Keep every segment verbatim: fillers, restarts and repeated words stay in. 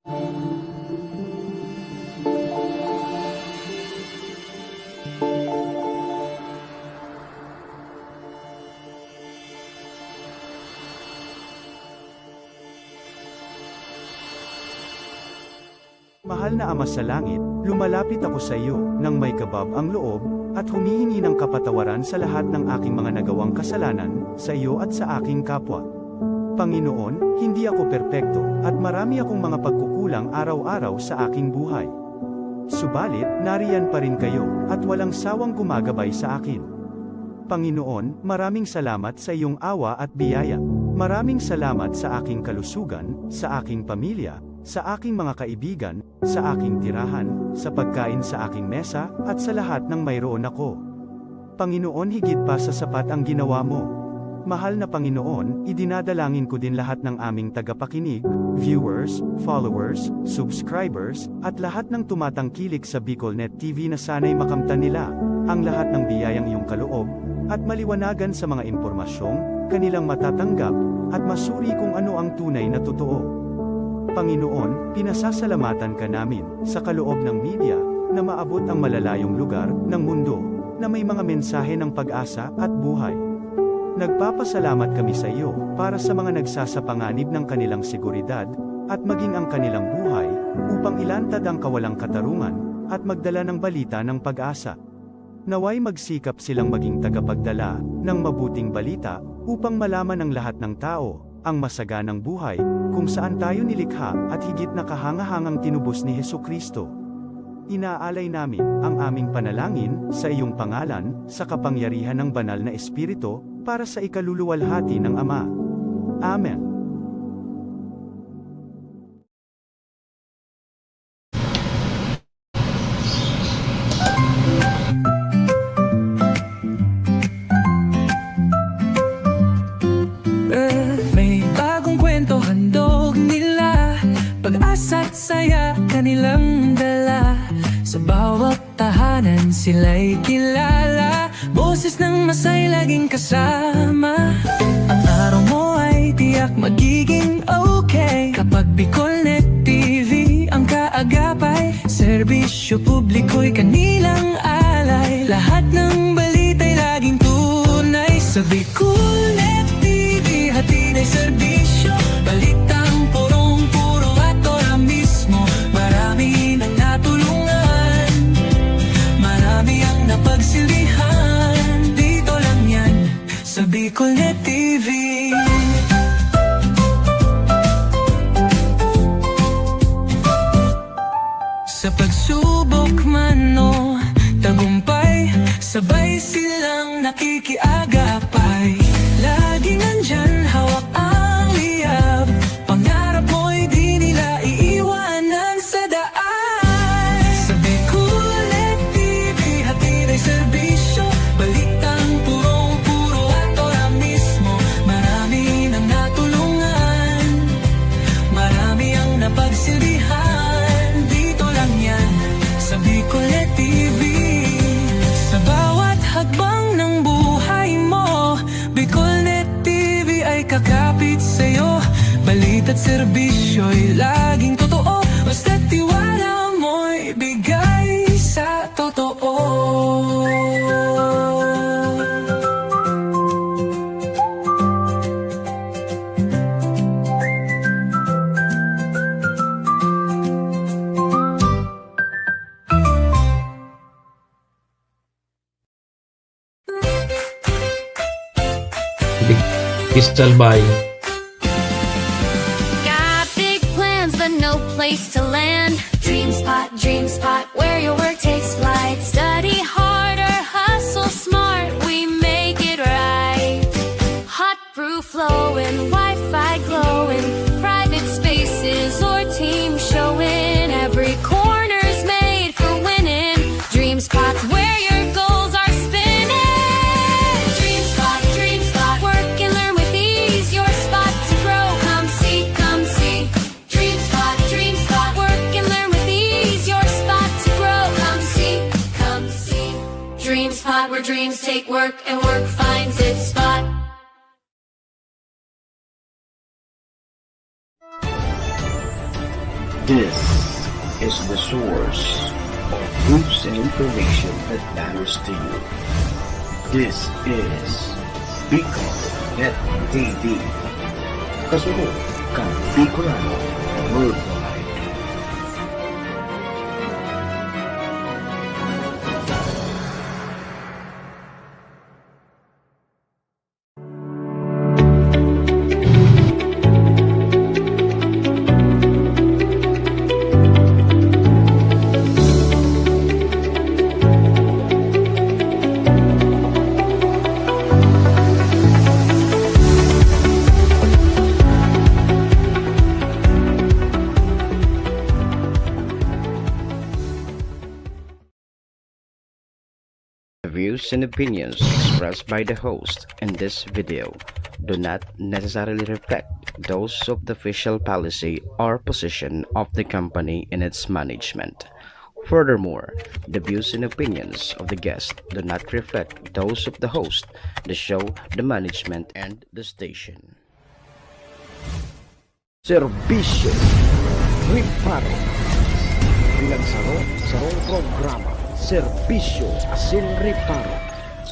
Mahal na Ama sa Langit, lumalapit ako sa iyo nang may kabab ang loob, at humihingi ng kapatawaran sa lahat ng aking mga nagawang kasalanan, sa iyo at sa aking kapwa. Panginoon, hindi ako perpekto, at marami akong mga pagkukulang araw-araw sa aking buhay. Subalit, nariyan pa rin kayo, at walang sawang gumagabay sa akin. Panginoon, maraming salamat sa iyong awa at biyaya. Maraming salamat sa aking kalusugan, sa aking pamilya, sa aking mga kaibigan, sa aking tirahan, sa pagkain sa aking mesa, at sa lahat ng mayroon ako. Panginoon, higit pa sa sapat ang ginawa mo. Mahal na Panginoon, idinadalangin ko din lahat ng aming tagapakinig, viewers, followers, subscribers, at lahat ng tumatangkilik sa BicolNet T V na sana'y makamtan nila ang lahat ng biyayang iyong kaloob, at maliwanagan sa mga impormasyong kanilang matatanggap, at masuri kung ano ang tunay na totoo. Panginoon, pinasasalamatan ka namin sa kaloob ng media na maabot ang malalayong lugar ng mundo na may mga mensahe ng pag-asa at buhay. Nagpapasalamat kami sa iyo para sa mga nagsasapanganib ng kanilang seguridad at maging ang kanilang buhay upang ilantad ang kawalang katarungan at magdala ng balita ng pag-asa. Naway magsikap silang maging tagapagdala ng mabuting balita upang malaman ng lahat ng tao ang masaganang buhay kung saan tayo nilikha at higit na kahangahangang tinubos ni Jesu-Cristo. Inaalay namin ang aming panalangin sa iyong pangalan, sa kapangyarihan ng Banal na Espiritu, para sa ikaluluwalhati ng Ama. Amen. Eh, may bagong kwento handog nila, pag-asa at saya kanilang dala. Sa bawat tahanan sila'y kilala, boses ng masay laging kasama. Ang araw mo ay tiyak magiging okay kapag BicolNet T V ang kaagapay. Serbisyo publiko'y kanilang alay, lahat ng balita'y laging tunay. Sa BicolNet T V, hatid ay serbisyo, balitang purong-puro at ora mismo. Marami nang natulungan, marami ang napagsilbihan. Dito lang yan, sa BicolNet T V. Sa pagsubok man o tagumpay, sabay silang nakikiagapay. Laging nandyan, hawak ang liyab, pangarap mo'y di nila iiwanan sa daan. Sa BicolNet T V, hatid ay serbisyo, balitang purong-puro at ora mismo. Marami nang natulungan, marami ang napagsilbihan. Dito lang yan, sa BicolNet T V. Sa bawat hakbang ng buhay mo, BicolNet T V ay kakapit sa'yo. Balita't serbisyo'y laging totoo, basta tiwala mo'y bigay sa totoo. Crystal Bay. Got big plans, but no place to land. Dream spot, dream spot, where your work takes flight. Study hard or hustle smart, we make it right. Hot brew flowing, Wi-Fi glowing, private spaces or team showing. Every corner's made for winning. Dream spots where your goals are spinning. Dream spot, dream spot. Work and learn with ease. Your spot to grow. Come see, come see. Dream spot, dream spot. Work and learn with ease. Your spot to grow. Come see, come see. Dream spot where dreams take work and work finds its spot. This is the source of news and information that matters to you. This is Bicol Net T V. Kasunod kan Bicolano Worldwide. The views and opinions expressed by the host in this video do not necessarily reflect those of the official policy or position of the company and its management. Furthermore, the views and opinions of the guest do not reflect those of the host, the show, the management, and the station. Serbisyo Reparo. Bilang saro, sarong programa, Serbisyo asin Reparo.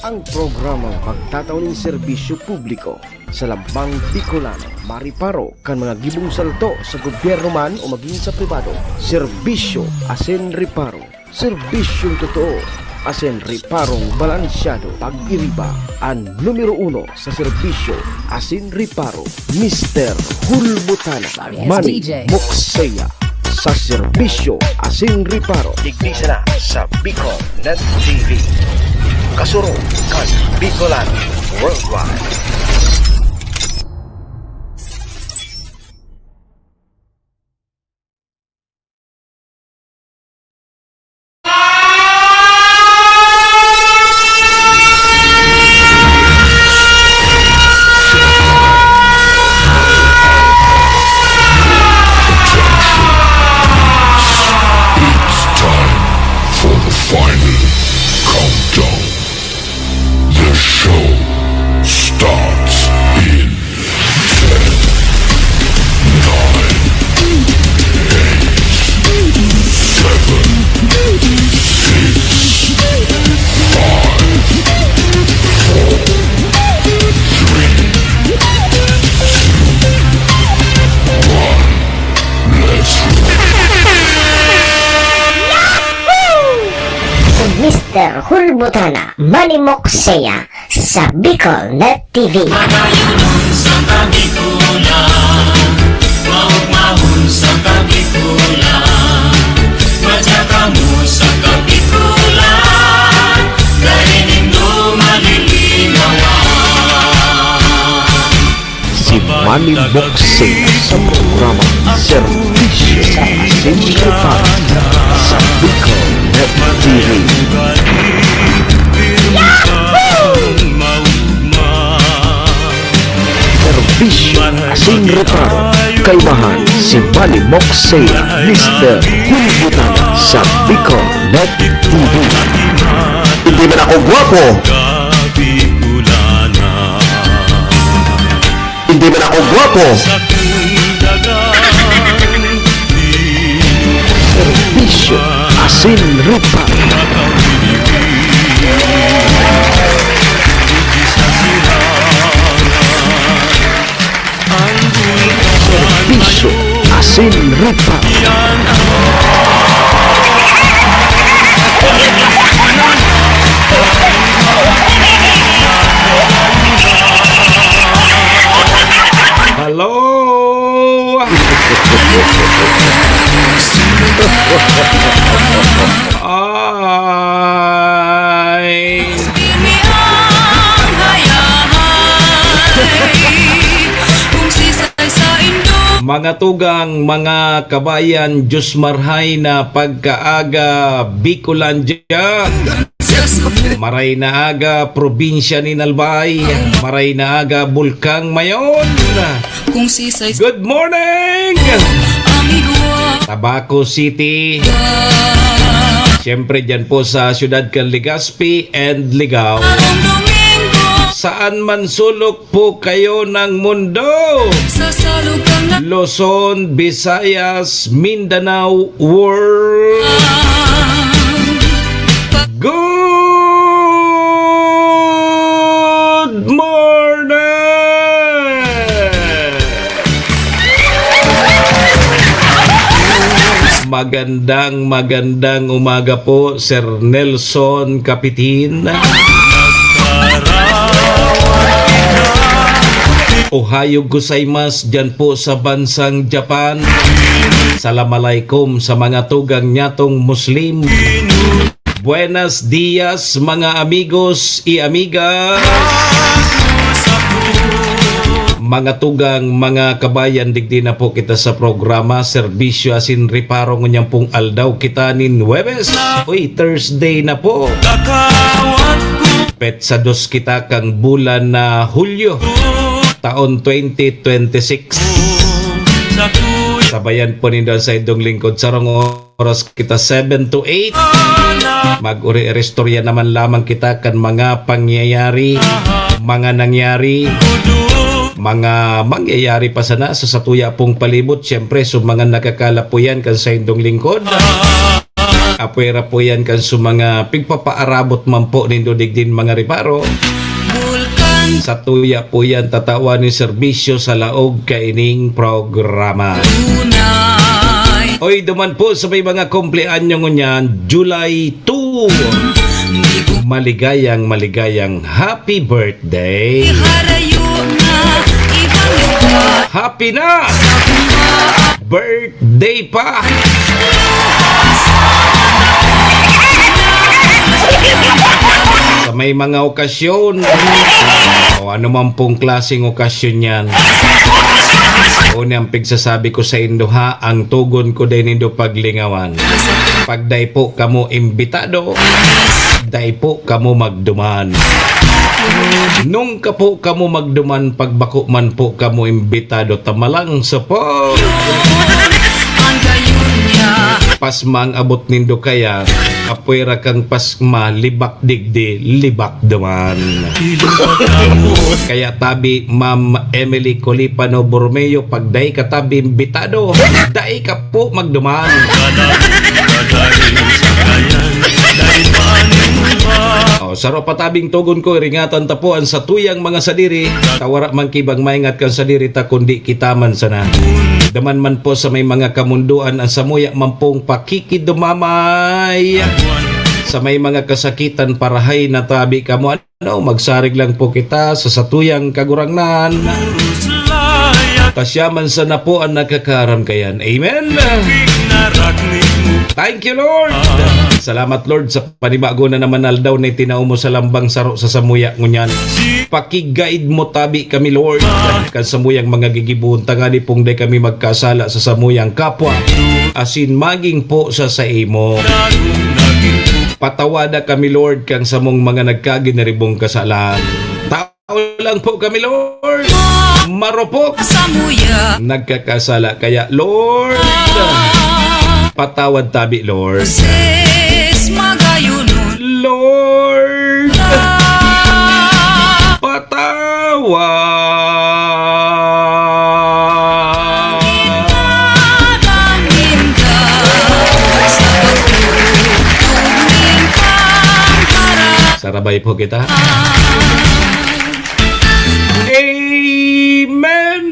Ang programang magtatao nin serbisyo publiko sa lambang Bicolano, mareparo kan mga gibong salto sa gobyerno man o magin sa pribado. Serbisyo asin Reparo. Serbisyong totoo asin reparong balansyado. Pag-iriba an numero uno sa serbisyo asin reparo, Mister Hulbutana. Yes, Manny D J. Moksea sa serbisyo asin reparo. Digdi sana sa Bicol Net T V. Kasurog kan Bicolano Worldwide. It's time for the final countdown. The show starts in ten, nine, eight, seven, six, five, four, three, two, one. Let's roll. Si Mister Hulbutana, Manny Moksea, sa Bicol Net T V. Madayonon sa Kabikulan, maugmahon sa Kabikulan, madya kamo sa Kabikulan, dai nindo malilinawan. Si Manny Moksea sa programa Serbisyo asin Reparo sa Bicol Net T V. Serbisyo asin reparo, kaibahan si Manny Moksea, Mister Hulbutana sa Bicol Net T V. Hindi man ako gwapo. Hindi man ako gwapo. Serbisyo asin reparo. Serbisyo asin reparo. Hello! Ay! Mga tugang, mga kabayan, Diyos marhay na pagkaaga, Bicolandia. Maray na aga, probinsya nin Albay. Maray na aga, Bulkang Mayon. Kung sisay Good morning! Ang igwa Tabaco City. Siyempre, dyan po sa siyudad kan Legazpi and Ligao. Ang Domingo. saan man sulok po kayo ng mundo. Sa salog kang na- Luzon, Visayas, Mindanao, world. Good morning! Magandang, magandang umaga po, Sir Nelson Capitin. Ohayo gozaimasu diyan po sa bansang Japan. Salam alaikum sa mga tugang nyatong Muslim. Buenos dias, mga amigos y amigas. Mga tugang, mga kabayan, digdi na po kita sa programa, Serbisyo asin Reparo, ngunyan pong aldaw kita nin Huwebes. Uy, Thursday na po. Petsa dos kita kang bulan na Hulyo, taon twenty twenty-six. Sabayan po nindo ang saindong lingkod, sarong oras kita, seven to eight. Mag-uri-iristorya naman lamang kita kan mga pangyayari, mga nangyari, mga mangyayari pa sana sa satuya pong palibot. Siyempre, sa mga nakakala po yan kan saindong lingkod. Apwera po yan kan sa mga pigpapaarabot man po nindo digdin, mga reparo. Bulkan. Satuya po yan tatawan ni serbisyo sa laog kaining programa. Tunay. Oy, duman po sa may mga kumpleanyo ngunyan, July two. Maligayang, maligayang happy birthday. Iharayo na ibang lugar. Happy na! Birthday pa! Sa may mga okasyon, o ano man pong klaseng okasyon yan, o ni ang pigsasabi ko sa indo ha, ang tugon ko dai nindo paglingawan. Pag dai po kamo imbitado, dai po kamo magduman. Nung ka po kamo magduman, pag bako man po kamo imbitado, tamalang sa po. Ang gayon niya. Pasma ang abot nindo kaya, apwera kang pasma, libak digdi, libak duman. Kaya tabi, Ma'am Emily Colipano Borromeo, pag dai ka tabi imbitado, dai ka po magduman. O, saro pa tabing tugon ko, iringatan ta po an satuyang mga sadiri, ta wara man ki bang maingat kan sadiri ta, kundi kita man sana. Duman man po sa may mga kamundoan an samuya man pong pakikidumamay. Sa may mga kasakitan, parahay na tabi kamo. Ano, magsarig lang po kita sa satuyang Kagurangnan. Ta siya man sana po ang nakakaram kayan. Amen. Thank you, Lord. Salamat, Lord, sa panibago na naman aldaw na itinao mo sa lambang saro sa samuya ngunyan. Pakigaid mo tabi kami, Lord, kan samuyang mga gigibohon, tangani pong dai kami magkasala sa samuyang kapwa, asin magin po sa saimo. Patawada kami, Lord, kan samong mga nagkaginaribong kasalan. Tao lang po kami, Lord. Marupok. Samuya. Nagkakasala kaya, Lord. Patawad tabi, Lord. Sis, magayon. Lord. Patawad. Sarabay po kita. Amen!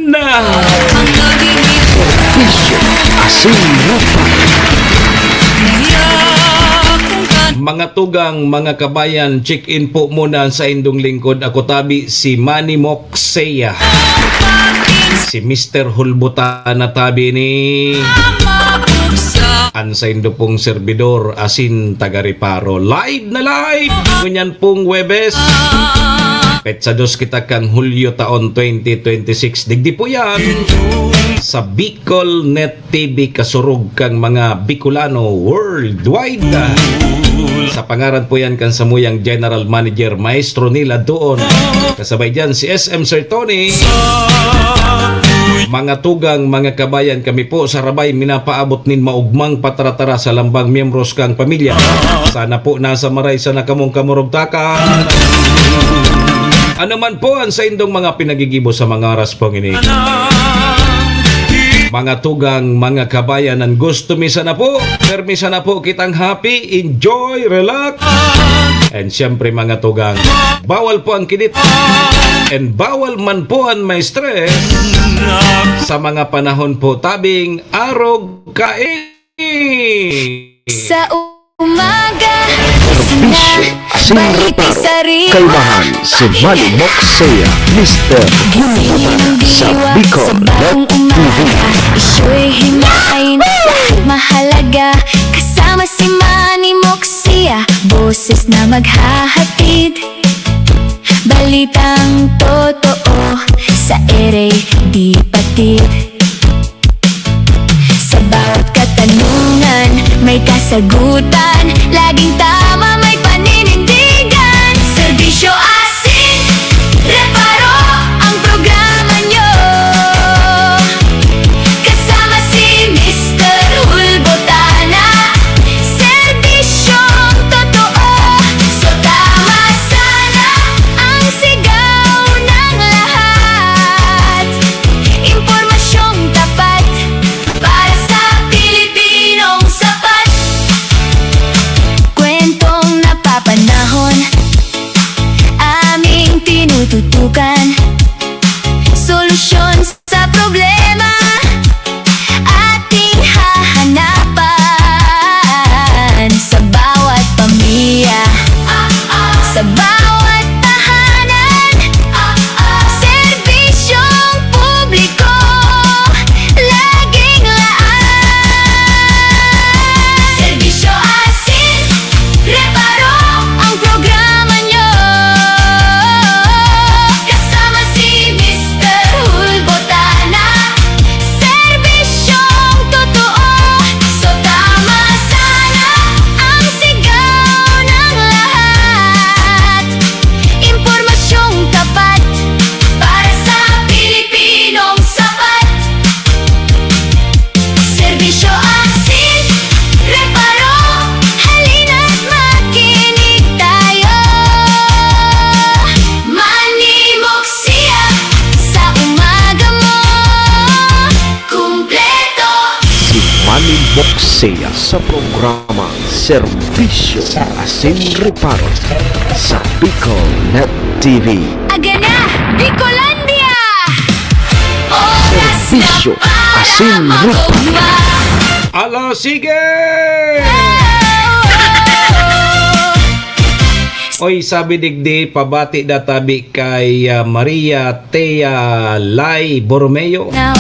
Bisyo, asin, ropa. Mga tugang, mga kabayan, check-in po muna sa indong lingkod. Ako tabi, si Manny Moxea. Si Mister Hulbutana tabi ni an saindo pong serbidor, asin taga Reparo. Live na live! Ngunyan pong Huwebes, petsa dos kita kang Hulyo taon twenty twenty-six. Digdi po yan sa Bicol Net T V, kasurog kang mga Bicolano worldwide. Sa pangaran po yan kan samuyang General Manager, Maestro Neil Adtuon. Kasabay dyan si S M Sir Tony. Mga tugang, mga kabayan, kami po sa Rabay minapaabot nin maugmang patratara sa lambang miyembros kang pamilya. Sana po nasa maray sana kamong kamurugtakan. Ano man po ang saindong mga pinagigibo sa mga oras pong ini. Mga tugang, mga kabayan, ang gusto mi sana po, permi sana po kitang happy, enjoy, relax. And siyempre, mga tugang, bawal po ang kinit. And bawal man po ang may stress sa mga panahon po tabing arog kain. Sa umaga, Serbisyo, asin, balita reparo, sa rin. Kalmahan, si Manny Moxea, Mister Gising Gulgutan ng sa diwa Bicol sa bagong Net T V. Umaga. Isyo'y himain, mahalaga. Kasama si Manny Moxea, boses na maghahatid. Balitang totoo sa ere di patid. Sa bawat katanungan, may kasagutan. Laging tama, may paninindigan. Serbisyo asin, reparo ang programa nyo. Kasama si Mister Hulbotana. Serbisyong totoo. So tama sana ang sigaw ng lahat. Impormasyong tapat para sa Pilipinong sapat. Kwentong napapanahon, aming tinututukan. Solusyon sa problema, ating hahanapan. Sa bawat pamilya, sa bawat tahanan, serbisyong publiko, laging laan. Serbisyo asin, reparo ang programa nyo. Kasama si Mister Hulbotana. Serbisyong totoo. So tama sana ang sigaw ng lahat. Impormasyong tapat para sa Pilipinong sapat. Serbisyo asin, reparo, halina't makinig tayo. Manny Moxea, sa umaga mo, kumpleto. Si Manny Moxea sa programang Serbisyo Asin Reparo sa Bicol Net T V. Aga na, Bicolandia! Oras na. Serbisyo para asin rupa. Magugma. Ala, sige! Oy, sabi digdi, pabati da tabi kay, ah, Maria Thea Lai Borromeo. Now,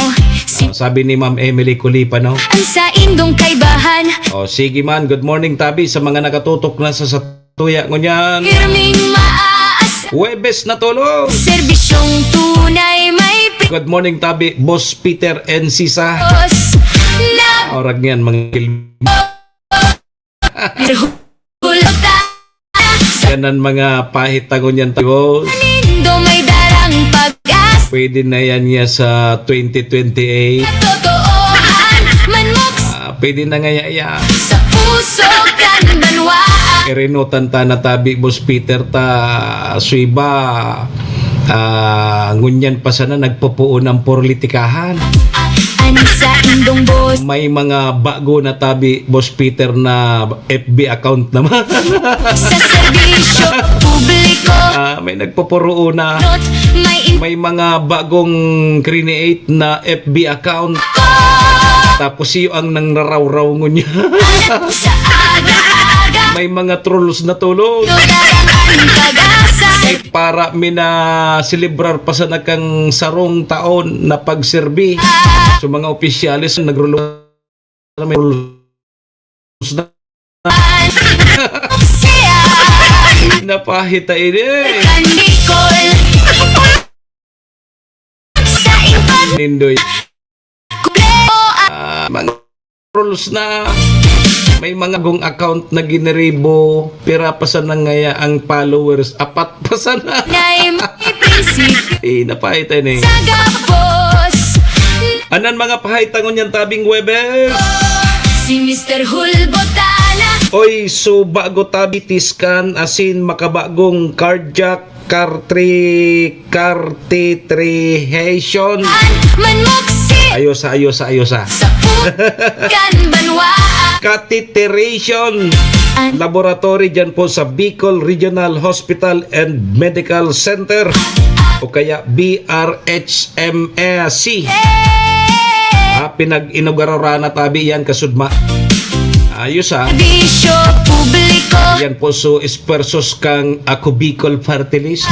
si- Ah, sabi ni Ma'am Emily Kulipa, no? Ang saindong kaibahan. Oh, sige man. Good morning, tabi, sa mga nakatutok na sa, sa tuya ngunyan. Pirming maas. Huwebes na tulog. Serbisyong tunay may pri- Good morning, tabi, Boss Peter Encisa. Boss, na- Orag niyan, mga kil- Hulot. Yan ang mga pahit ta ngunyan, tabi, Boss. Nindo may darang pag-asa. Pwede na yan niya sa twenty twenty-eight. Totoohan man mo. Ah, pwede na nga ya-, ya. Sa puso kan banwaan. Irinutan ta na tabi, Boss Peter, ta suiba. Ah, ngunyan pa sana nagpupuon ang politikahan. Ano sa indong boss? May mga bago na tabi, Boss Peter, na F B account naman. Sa serbisyo publiko. Ah, may nagpupuroon na. Not may in- May mga bagong create na F B account. Tapos iyo ang nangrarawraw ngunyan. Sa aga-aga. May mga trolls na tulog. Lugaran ang pag-asa. Ay, para minaselebrar pa sana kang sarong taon na pagserbi sa mga opisyales na nagrulong na may rules na. Napahita ini. Nindoy. Ah, mga rules na. May mga gong account na giniribo, pira pa sana ngaya ang followers, apat pa sana. Nay, may prinsipyo. Eh, napahita ini. Sa gabos. Anan mga pahaytangon yan tabing Huwebes. Si Mister Hulbotana. Oy, so bago tabi T scan, asin makabagong cardiac Cartri-, cartitration. Manmoksi. Ayosa, ayosa, ayosa. Sa Pukan Banwa. Catheterization. An- Laboratory dyan po sa Bicol Regional Hospital and Medical Center o kaya B R H M S C. Ah, pinag-inaugurara na tabi yan, kasudma. Ayos, ah. Serbisyo publiko. Yan po, so, esfuerzos kang Ako Bicol Party List.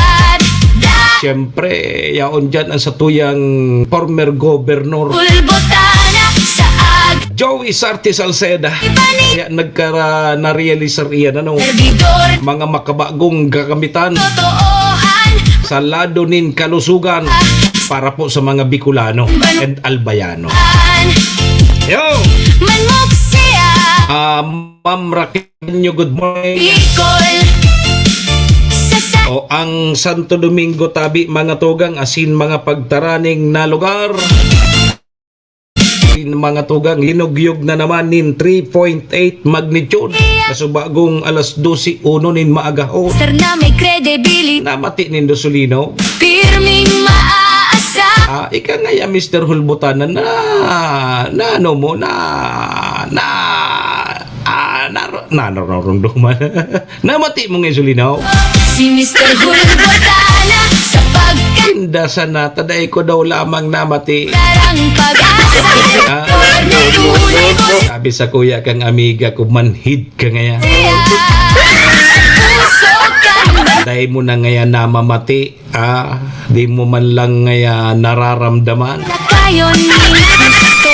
Siyempre, yaon dyan ang satuyang former governor. Ulbotana sa ag- Joey Sarte Salceda. Kaya nagkara-, narealisar iyan, ano? Servidor. Mga makabagong gagamitan. Totoohan. Sa lado nin kalusugan para po sa mga Bicolano and Albayano. Yo! Manmoksi. Ah, Ma'am Raquel, good morning. Bicol. Sa, sa- O ang Santo Domingo tabi, mga tugang, asin mga pagtaraning na lugar. Asin mga tugang, linugyog na naman nin three point eight magnitude. Sa subagong alas dose uno nin maagaho. Sir na may credibility. Namati nindo si Lino. Pirming maasa. Ah, ika ngaya, Mister Hulbutanan, na, na ano mo, na, na, ah, na, na, nararumduman. Namati mo ngaya si Lino? Si Mister Hulbutana sa pagka- Inda sana, ta dai ko daw lamang namati. Darang pag-asa. Ah. Sabi sa kuya kang amiga ko, manhid ka ngaya. Puso kang Dai mo na ngaya namamati. Ah, di mo man lang ngaya nararamdaman. Nakayon ning gusto.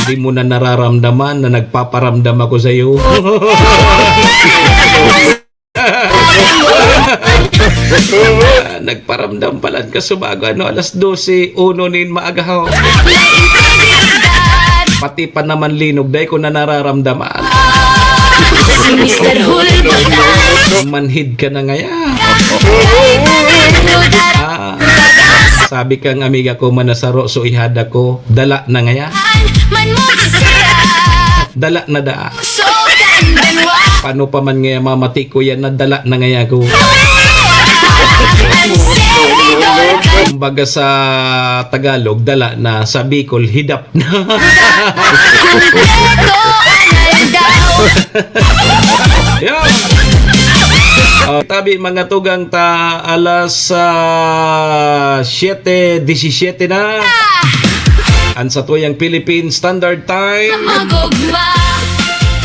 Di mo na nararamdaman na nagpaparamdam ako sa'yo. Ah, nagparamdam palan ka subago, ano, alas dose uno nin maagahaw. Pati pa naman linog, dai ko na nararamdaman. Si Mister Hulbutana. Manhid ka na ngaya. Ah, sabi kang amiga ko, manasaro, so ihada ko, dala na ngaya. Dala na da. Paano pa man ngaya mamati ko yan, na dala na ngaya ko. Kumbaga sa Tagalog, dala na. Sa Bicol, hidap na. Kumpleto ang aldaw. Yo! Oh, tabi, mga tugang, ta alas, ah, siyete disisiyete na. An satuyang Philippine Standard Time. Magugma.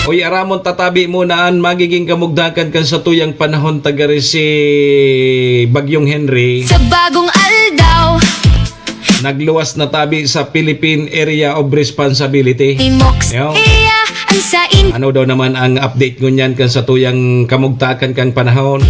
Uy, aramon tatabi muna an magiging kamugdakan kan satuyang panahon tagari si Bagyong Henry. Sa bagong aldaw. Nagluwas na tabi sa Philippine Area of Responsibility. Timok sa Yo. Iya, ang sain. Ano daw naman ang update ngunyan kan satuyang kamugtakan kan panahon?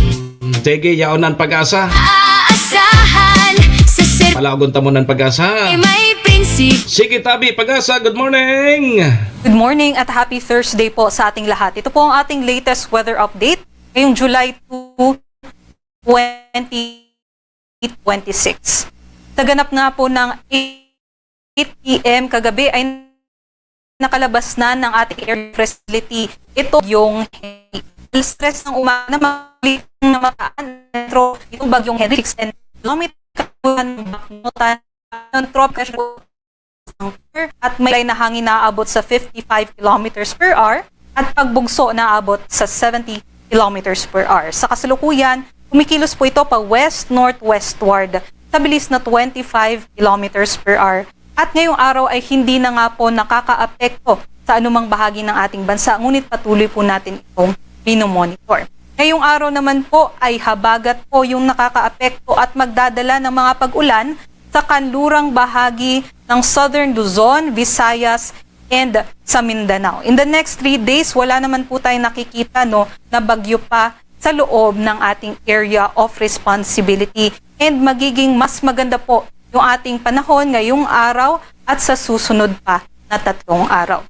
Sige, yaon ang pag-asa. Aasahan sa ser- Palaogon ta mo ng pag-asa. May prinsip. Sige, tabi, pag-asa, good morning. Good morning at happy Thursday po sa ating lahat. Ito po ang ating latest weather update ngayong July two, twenty twenty-six. Sa ganap nga po ng eight P M kagabi ay nakalabas na ng ating air facility. Ito yung stress ng umaga na mabilis na mataan dentro itong bagyong Henry, six ten kilometers kabuhan ng baknotan ng tropical at may na hangin na aabot sa fifty-five kilometers per hour at pagbugso na aabot sa seventy kilometers per hour. Sa kasalukuyan, kumikilos po ito pa west-northwestward sa bilis na twenty-five kilometers per hour. At ngayong araw ay hindi na nga po nakakaapekto sa anumang bahagi ng ating bansa, ngunit patuloy po natin itong minomonitor. Ngayong araw naman po ay habagat po yung nakakaapekto at magdadala ng mga pag-ulan sa kanlurang bahagi ng Southern Luzon, Visayas, and sa Mindanao. In the next three days, wala naman po tayong nakikita, no, na bagyo pa sa loob ng ating area of responsibility. And magiging mas maganda po yung ating panahon ngayong araw at sa susunod pa na tatlong araw.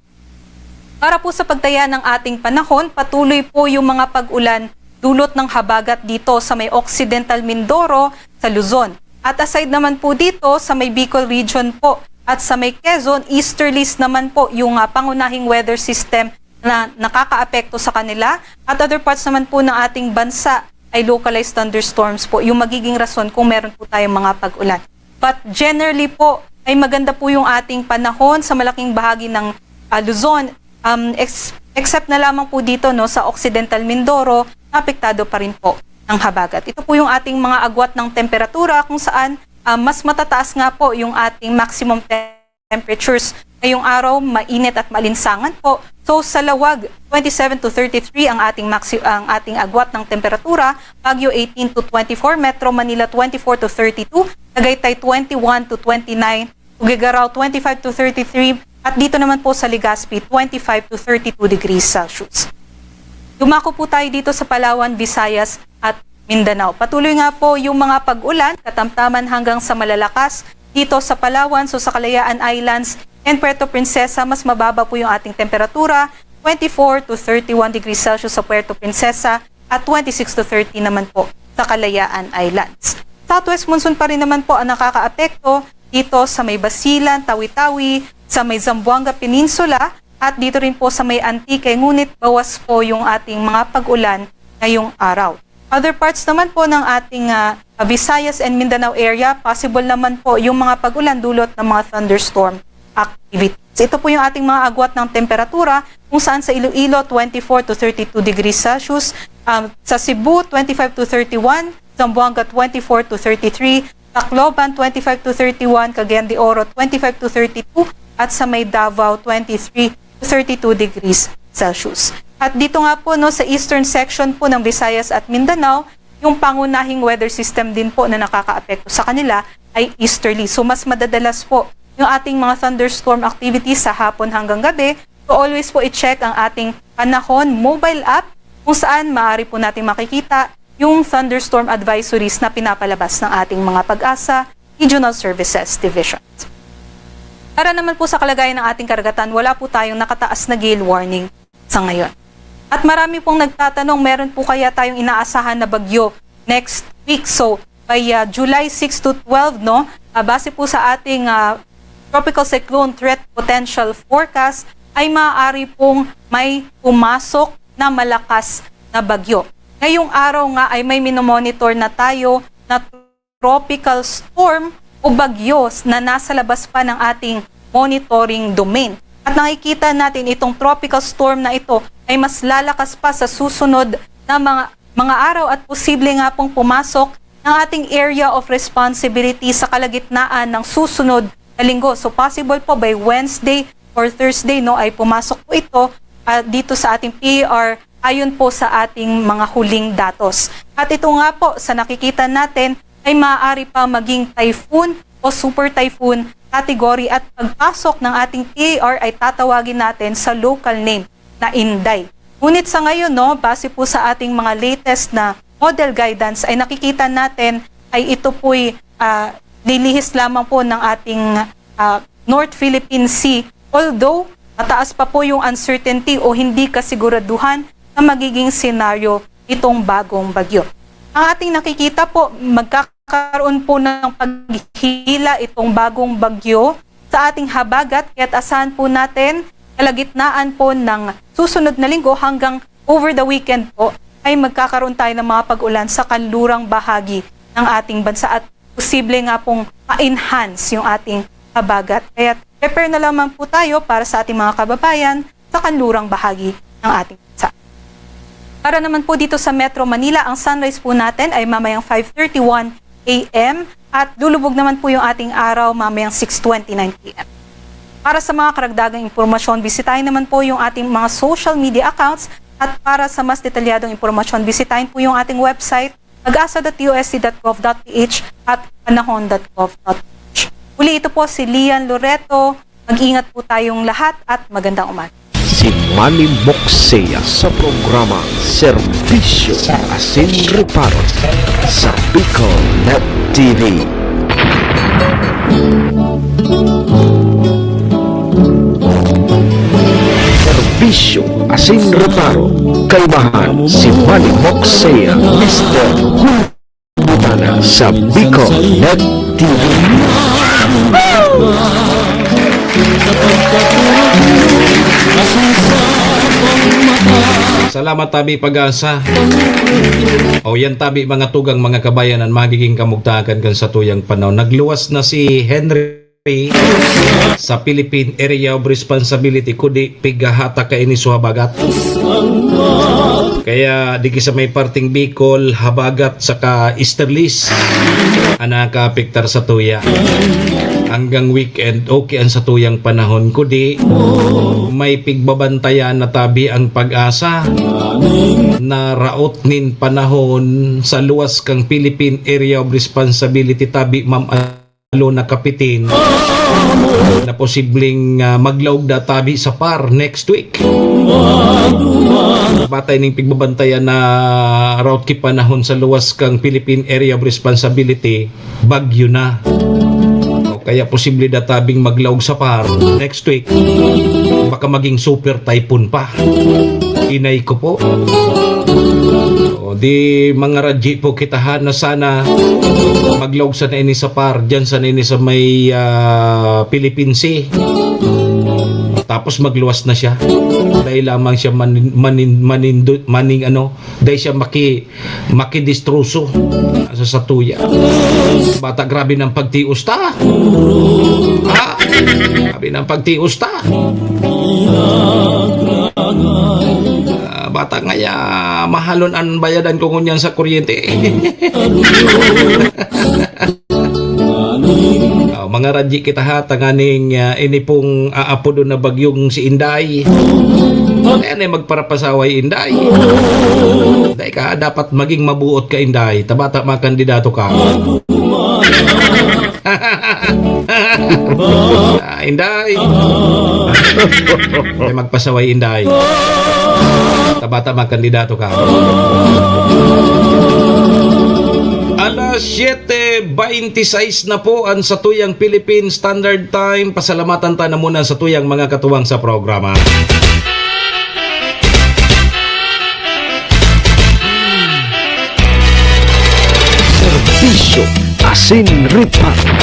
Para po sa pagtaya ng ating panahon, patuloy po yung mga pag-ulan dulot ng habagat dito sa may Occidental Mindoro, sa Luzon. At aside naman po dito, sa may Bicol region po at sa may Quezon, easterlies naman po yung, ah, pangunahing weather system na nakakaapekto sa kanila. At other parts naman po ng ating bansa, ay localized thunderstorms po yung magiging rason kung meron po tayong mga pag-ulan. But generally po, ay maganda po yung ating panahon sa malaking bahagi ng, ah, Luzon, um, ex-, except na lamang po dito, no, sa Occidental Mindoro, na apektado pa rin po ng habagat. Ito po yung ating mga agwat ng temperatura kung saan, ah, mas matataas nga po yung ating maximum temperatures. Ngayong araw, mainit at maalinsangan po. So, sa Laoag, twenty-seven to thirty-three ang ating maxi-, ang ating agwat ng temperatura, Baguio, eighteen to twenty-four, Metro Manila, twenty-four to thirty-two, Tagaytay, twenty-one to twenty-nine, Tuguegarao, twenty-five to thirty-three, at dito naman po sa Legazpi, twenty-five to thirty-two degrees Celsius. Dumako po tayo dito sa Palawan, Visayas, at Mindanao. Patuloy nga po yung mga pag-ulan, katamtaman hanggang sa malalakas dito sa Palawan. So, sa Kalayaan Islands and Puerto Princesa, mas mababa po yung ating temperatura, twenty-four to thirty-one degrees Celsius sa Puerto Princesa at twenty-six to thirty naman po sa Kalayaan Islands. Southwest monsoon pa rin naman po ang nakakaapekto dito sa may Basilan, Tawi-Tawi, sa may Zamboanga Peninsula, at dito rin po sa may Antique, ngunit bawas po yung ating mga pag-ulan ngayong araw. Other parts naman po ng ating, ah, Visayas and Mindanao area, possible naman po yung mga pag-ulan dulot ng mga thunderstorm activities. Ito po yung ating mga agwat ng temperatura, kung saan sa Iloilo, twenty-four to thirty-two degrees Celsius, um, sa Cebu, twenty-five to thirty-one, Zamboanga, twenty-four to thirty-three, Tacloban, twenty-five to thirty-one, Cagayan de Oro, twenty-five to thirty-two, at sa may Davao, twenty-three to thirty-two degrees Celsius. At dito nga po, no, sa eastern section po ng Visayas at Mindanao, yung pangunahing weather system din po na nakakaapekto sa kanila ay easterly. So, mas madadalas po yung ating mga thunderstorm activities sa hapon hanggang gabi. So, always po i-check ang ating Panahon mobile app, kung saan maaari po nating makikita yung thunderstorm advisories na pinapalabas ng ating mga PAGASA Regional Services Division. Para naman po sa kalagayan ng ating karagatan, wala po tayong nakataas na gale warning sa ngayon. At marami pong nagtatanong, meron po kaya tayong inaasahan na bagyo next week? So, by, ah, July six to twelve, no, ah, base po sa ating, ah, tropical cyclone threat potential forecast, ay maaari pong may pumasok na malakas na bagyo. Ngayong araw nga ay may minomonitor na tayo na tropical storm o bagyo na nasa labas pa ng ating monitoring domain. At nakikita natin itong tropical storm na ito ay mas lalakas pa sa susunod na mga, mga araw at posible nga pong pumasok ng ating area of responsibility sa kalagitnaan ng susunod na linggo. So, possible po by Wednesday or Thursday, no, ay pumasok po ito, ah, dito sa ating P A R ayon po sa ating mga huling datos. At ito nga po, sa nakikita natin, ay maaari pa maging typhoon o super typhoon category at pagpasok ng ating P A R ay tatawagin natin sa local name na Inday. Ngunit sa ngayon, no, base po sa ating mga latest na model guidance, ay nakikita natin ay ito po'y, ah, lilihis lamang po ng ating, ah, North Philippine Sea. Although, mataas pa po yung uncertainty o hindi kasiguraduhan na magiging senaryo itong bagong bagyo. Ang ating nakikita po, magkakaroon po ng paghila itong bagong bagyo sa ating habagat, kaya't asahan po natin, kalagitnaan po ng susunod na linggo hanggang over the weekend po, ay magkakaroon tayo ng mga pag-ulan sa kanlurang bahagi ng ating bansa at posible nga pong ma-enhance yung ating habagat. Kaya prepare na lamang po tayo para sa ating mga kababayan sa kanlurang bahagi ng ating bansa. Para naman po dito sa Metro Manila, ang sunrise po natin ay mamayang five thirty-one A M at lulubog naman po yung ating araw mamayang six twenty-nine P M. Para sa mga karagdagang impormasyon, bisitahin naman po yung ating mga social media accounts at para sa mas detalyadong impormasyon, bisitahin po yung ating website, pag-asa dot U S C dot gov dot P H at panahon dot gov dot P H. Muli, ito po si Lian Loreto. Mag-ingat po tayong lahat at magandang umaga. Si Manny Moxea sa programa Serbisyo Asin Reparo sa Bicol Net T V. Serbisyo Asin Reparo, kalmahan si Manny Moxea, Mister Hulbutana sa Bicol Net T V. Salamat tabi, Pag-asa. O yan tabi, mga tugang, mga kabayan, an magiging kamugtakan kan satuyang panahon. Nagluwas na si Henry sa Philippine Area of Responsibility, kundi pigahata kaini sa habagat. Kaya diki sa may parting Bicol, habagat saka easterlies ang nakaapektar sa tuya. Hanggang weekend, okay ang satuyang panahon, kundi may pigbabantayan na tabi ang Pag-asa na raot nin panahon sa luwas kang Philippine Area of Responsibility tabi, Ma'am Alona Kapitin, na posibleng, ah, maglaog da tabi sa PAR next week. Batay ning pigbabantayan na raot ki panahon sa luwas kang Philippine Area of Responsibility, bagyo na. O kaya posible da tabing maglaog sa PAR next week. Baka maging super typhoon pa. Inay ko po. O di, mga radji po kita ha, na sana maglaog sana ini sa PAR, dyan sana ini sa may, ah, Philippine Sea. Tapos magluwas na siya. Dahil lamang siya manin-, manin-, manindo-, maning ano, dahil siya maki-, makidistroso sa satuya. Bata, grabe ng pagtios ta. Ha? Grabe ng pagtios ta. Ah, bata ngaya, mahalon an bayadan ko ngunyan sa kuryente. Ah, mga radji kita ha, tanganing, ah, ini pong aapodon na bagyong si Inday. Ayan eh, magparapasaway, Inday. Inday ka, dapat maging mabuot ka, Inday. Tabata, makandidato ka. Ah, Inday. Ay, magpasaway, Inday. Tabata, makandidato ka. Alas siyete beintisais na po an satuyang Philippine Standard Time. Pasalamatan ta na muna satuyang mga katuwang sa programa. Serbisyo asin reparo.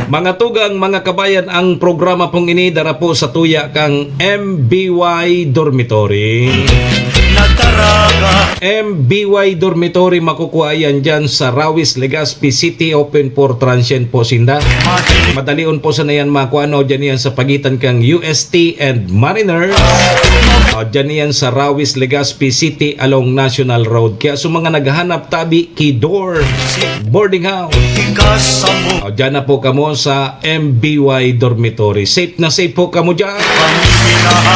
Mga tugang, mga kabayan, ang programa pong ini dara po sa tuya kang M B Y Dormitory. Nagtaraga. M B Y Dormitory, makukuha yan dyan sa Rawis, Legazpi City, open for transient po sinda. Madalion po sana yan makuha, no? Dyan yan sa pagitan kang U S T and Mariner. O, dyan yan sa Rawis, Legazpi City along National Road. Kaya sa mga naghahanap tabi ki Dor Boarding House. O, dyan na po kamo sa M B Y Dormitory. Safe na safe po kamo dyan.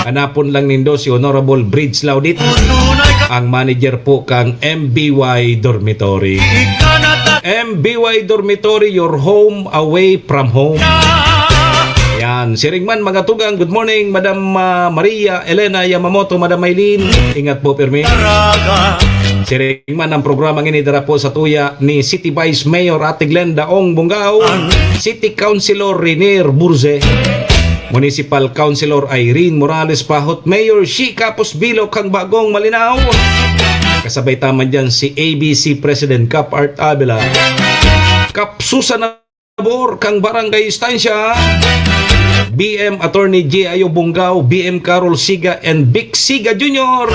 Hanapon lang nindo si Honorable Bridge Laudit, ang manager po kang M B Y Dormitory. M B Y Dormitory, your home away from home. Yan. Siring man, mga tugang, good morning, Madam, ah, Maria Elena Yamamoto, Madam Maylin. Ingat po, pirmi. Siring man ang programang ini, dara po sa tuya ni City Vice Mayor Ate Glenda Ong Bongao, City Councilor Renier Burze, Municipal Councilor Irene Morales Pahot, Mayor Shi Capos Bilo kang Bagong Malinao. Kasabay ta man dyan si A B C President Cap Art Avila, Cap Susan Nabor kang Barangay Estancia, B M Attorney J I O Bongao, B M Carol Siga, and Vic Siga Junior.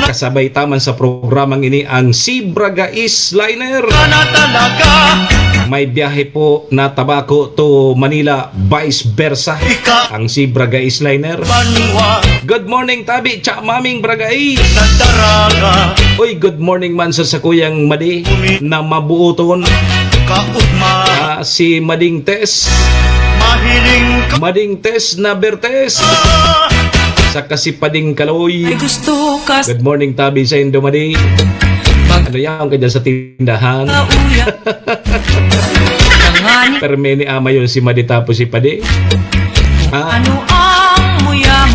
Kasabay ta man sa programang ini ang Sibra Gais Liner. May biyahe po na Tabaco to Manila, vice versa. Ang Sibra Gais Liner. Good morning, tabi, cha, maming Bragais. Uy, good morning man sa sakuyang madi na mabuoton. Ah, si Mading Tess. Mading Tess na Bertes. Saka si Pading Kaloy. Good morning, tabi, sa Indomadi. Ano yan ka dyan sa tindahan? Pero may ni ama yun, si Madi tapos si Padi. Ah.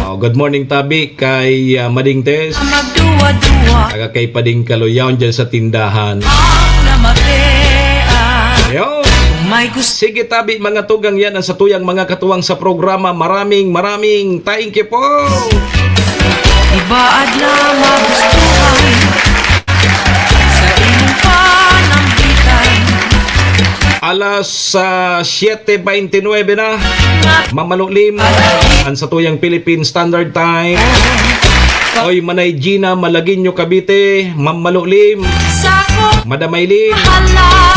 Oh, good morning, tabi, kay, ah, Mading Tess. Saka kay Pading Kaloy, yaon dyan sa tindahan. Yo. Sige, tabi, mga tugang, yan ang satuyang mga katuwang sa programa. Maraming, maraming thank you po. Ibaad na magustuhan sa imong panambitan. Alas, ah, siyete beintinuebe na. Mamalulim ang satuyang Philippine Standard Time. Oy, Manay Gina, Malagueño, Cavite, Ma'am Malulim, Madam Aileen.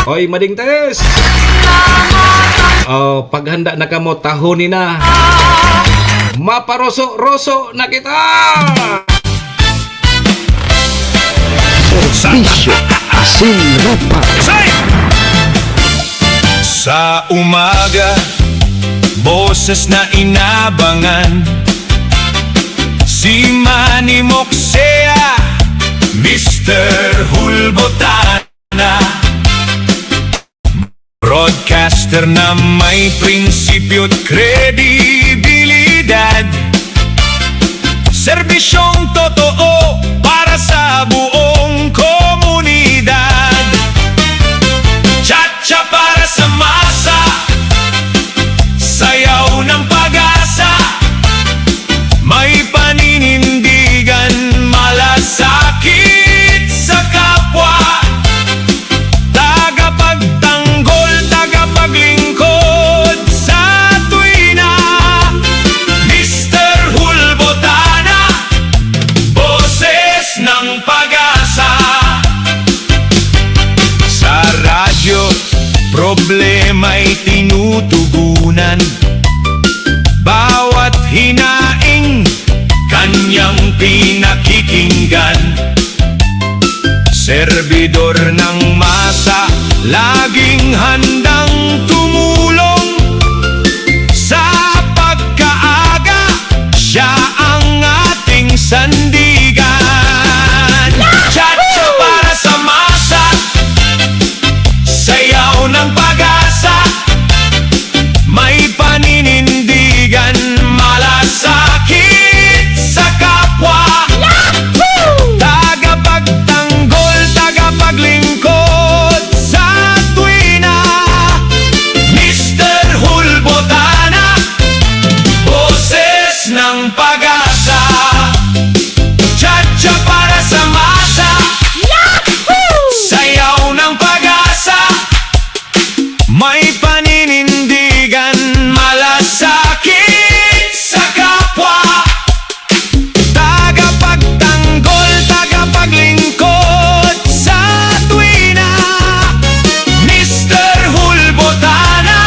Oy, Mading Tess. Oh, paghanda na kamo, tahoni na. Maparoso-roso na kita! Serbisyo, asin reparo. Sa umaga, boses na inabangan. Si Manny Moksea, Mister Hulbotana. Broadcaster na may prinsipyo't kredibilidad. Serbisyong totoo para sa buong komunidad. Cha-cha para sa masa, sayaw ng pag-asa. May paninindigan, malasakit sa kapwa. Tagapagtanggol, tagapaglingkod sa tuwina. Mister Hulbotana, boses ng pag-asa. Sa radyo, problema'y tinutugunan. Bawat hinaing, kanyang pinakikinggan. Serbidor ng masa, laging handang tumulong. Sa pagkaaga, siya ang ating sandigan. Cha-cha para sa masa, sayaw ng pag-asa. May paninindigan, malasakit sa kapwa. Tagapagtanggol, tagapaglingkod sa tuwina. Mister Hulbotana, boses ng pag-asa. Cha-cha para sa masa. Sayaw ng pag-asa. May paninindigan, malasakit sa kapwa. Tagapagtanggol, tagapaglingkod sa tuwina. Mister Hulbotana,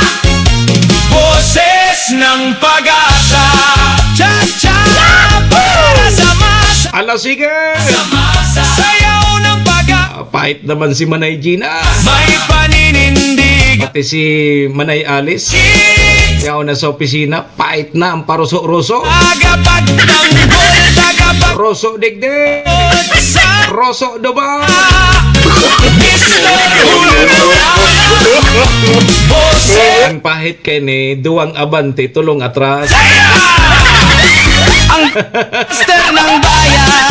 boses ng pag-asa. Cha-cha para sa masa. Ala, sige! Sa masa. Sayaw ng pag-asa. Ah, pait naman si Manay Gina. May paninindig. Pati si Manay Alice. Yaon na sa opisina. Pait na ang paruso-ruso. Tagapagtanggol, tagapag- Roso digdi. Sa Roso duba. Mister Hulbotana. Boses. Ang pahit kay ni duwang abante, tolong atras. Ang master ng bayan.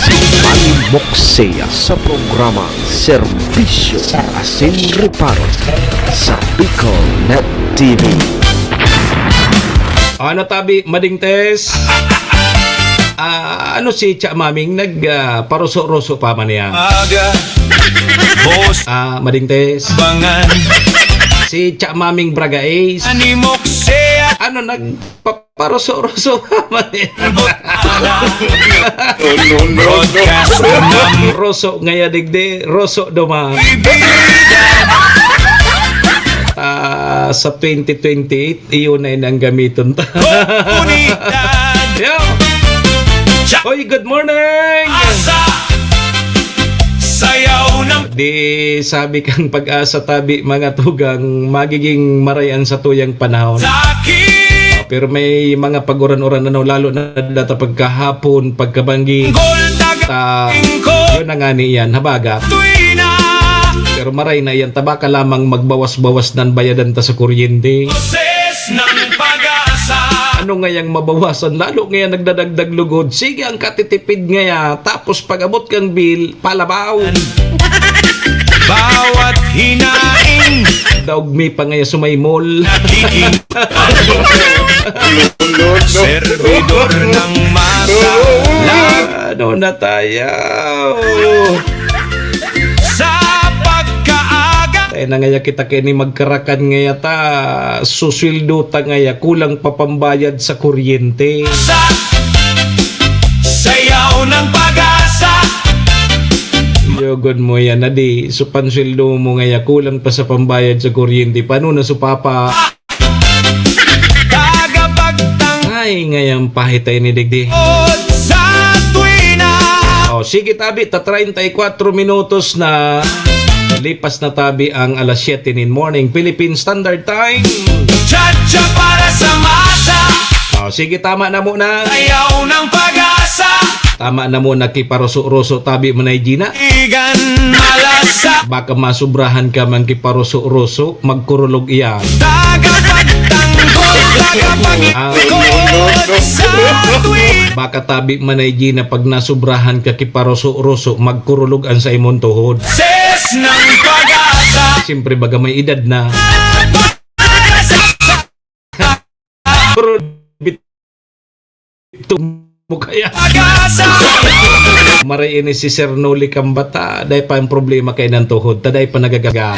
Si Manny Moksea sa programa Serbisyo asin Reparo sa BicolNet T V. Ano tabi, Mading Tess? Ah, ano si Cha Maming nag, ah, paruso-ruso pa man niya? Aga, boss. Ah, Mading Tess. Bangan. Si Cha Maming Braga Ace. Manny Moksea. Ano nag pa-, paruso-ruso pa man niya? Broadcast ng Roso ngaya digdi, roso duman. Bibida. Ah, sa twenty twenty-eight, iyon na yun ang gamiton ta. Komunidad. Yo! Hoy, good morning! Asa, sayaw ng Di sabi kang pag-asa tabi, mga tugang, magiging marayan sa tuyang panahon. Sakit! Ah, pero may mga paguran-uran, ano, lalo na data pagkahapon, pagkabanggi. Gol, taga Ta, lingkod. Yun na nga ni yan, habagat. Tuwi na. Pero maray na yan, tabaka lamang magbawas-bawas nan bayadan ta sa kuryente. Boses ng pag-asa. Ano ngayang mabawasan? Lalo ngayon nagdadagdag lugod. Sige, ang katitipid ngaya. Tapos pag-abot kang bill, palabaw. Bawat hinaing. Daog mi pa ngaya sumay mall. Nakiking- Servidor ng masa. Ano na tayo? Sa pagkaaga. Tayo na ngaya kita kini magkarakan ngaya ta, susweldo ta ngaya, kulang pa pambayad sa kuryente. Sa sayaw ng pag-asa. Yogon mo yan, adi, so pansweldo mo ngaya, kulang pa sa pambayad sa kuryente. Paano na so papa? Tagapagtang Ay, ngayang pahitay ni digdi. Sa tuwina. Oh, sige, tabi, ta treinta y cuatro minutos na. Lipas na tabi ang alas siyete nin morning, Philippine Standard Time. Cha-cha para sa masa. Oh, sige, tama na muna. Ayaw ng pag-asa. Tama na muna, kiparoso-roso tabi man ay Gina. Igan malasa. Baka masubrahan ka man kiparoso-roso, magkurulog iyan. Tagapagtanggol, tagapaglikod Ah. sa tuwina. Baka tabi man ay Gina, pag nasubrahan ka kiparoso-roso, magkurulog ang sa imong tuhod. Ses ng pag-asa. Siyempre, baga may edad na. Para sa Pero bit-, ito mo kaya. Pag-asa. Maray ini si Sir Noli Kambata. Dai pa ang problema kay nang tuhod. Ta dai pa nagagaga.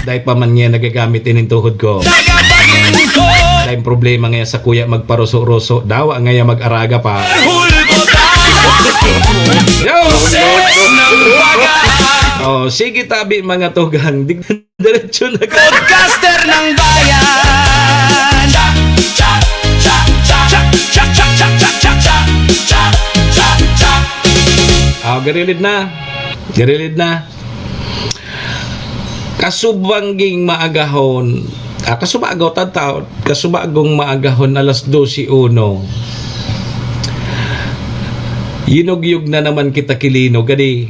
Dai pa man niya nagagamit ining tuhod ko. Tagapaglikod. Dai ang problema ngayon sa kuya magparoso-roso. Dawa ngayon mag-araga pa. Hulbo tayo. Yo! Ses ng pag-asa. Oh, sige tabi mga tugang. Dig-, Diretso na ka. Podcaster ng bayan. Ah, garilid na. Garilid na. Kasubangging maagahon. Ah, kasubagaw, tataw. Kasubagong maagahon, alas dose uno. Yinugyog na naman kita ki Lino, gadi.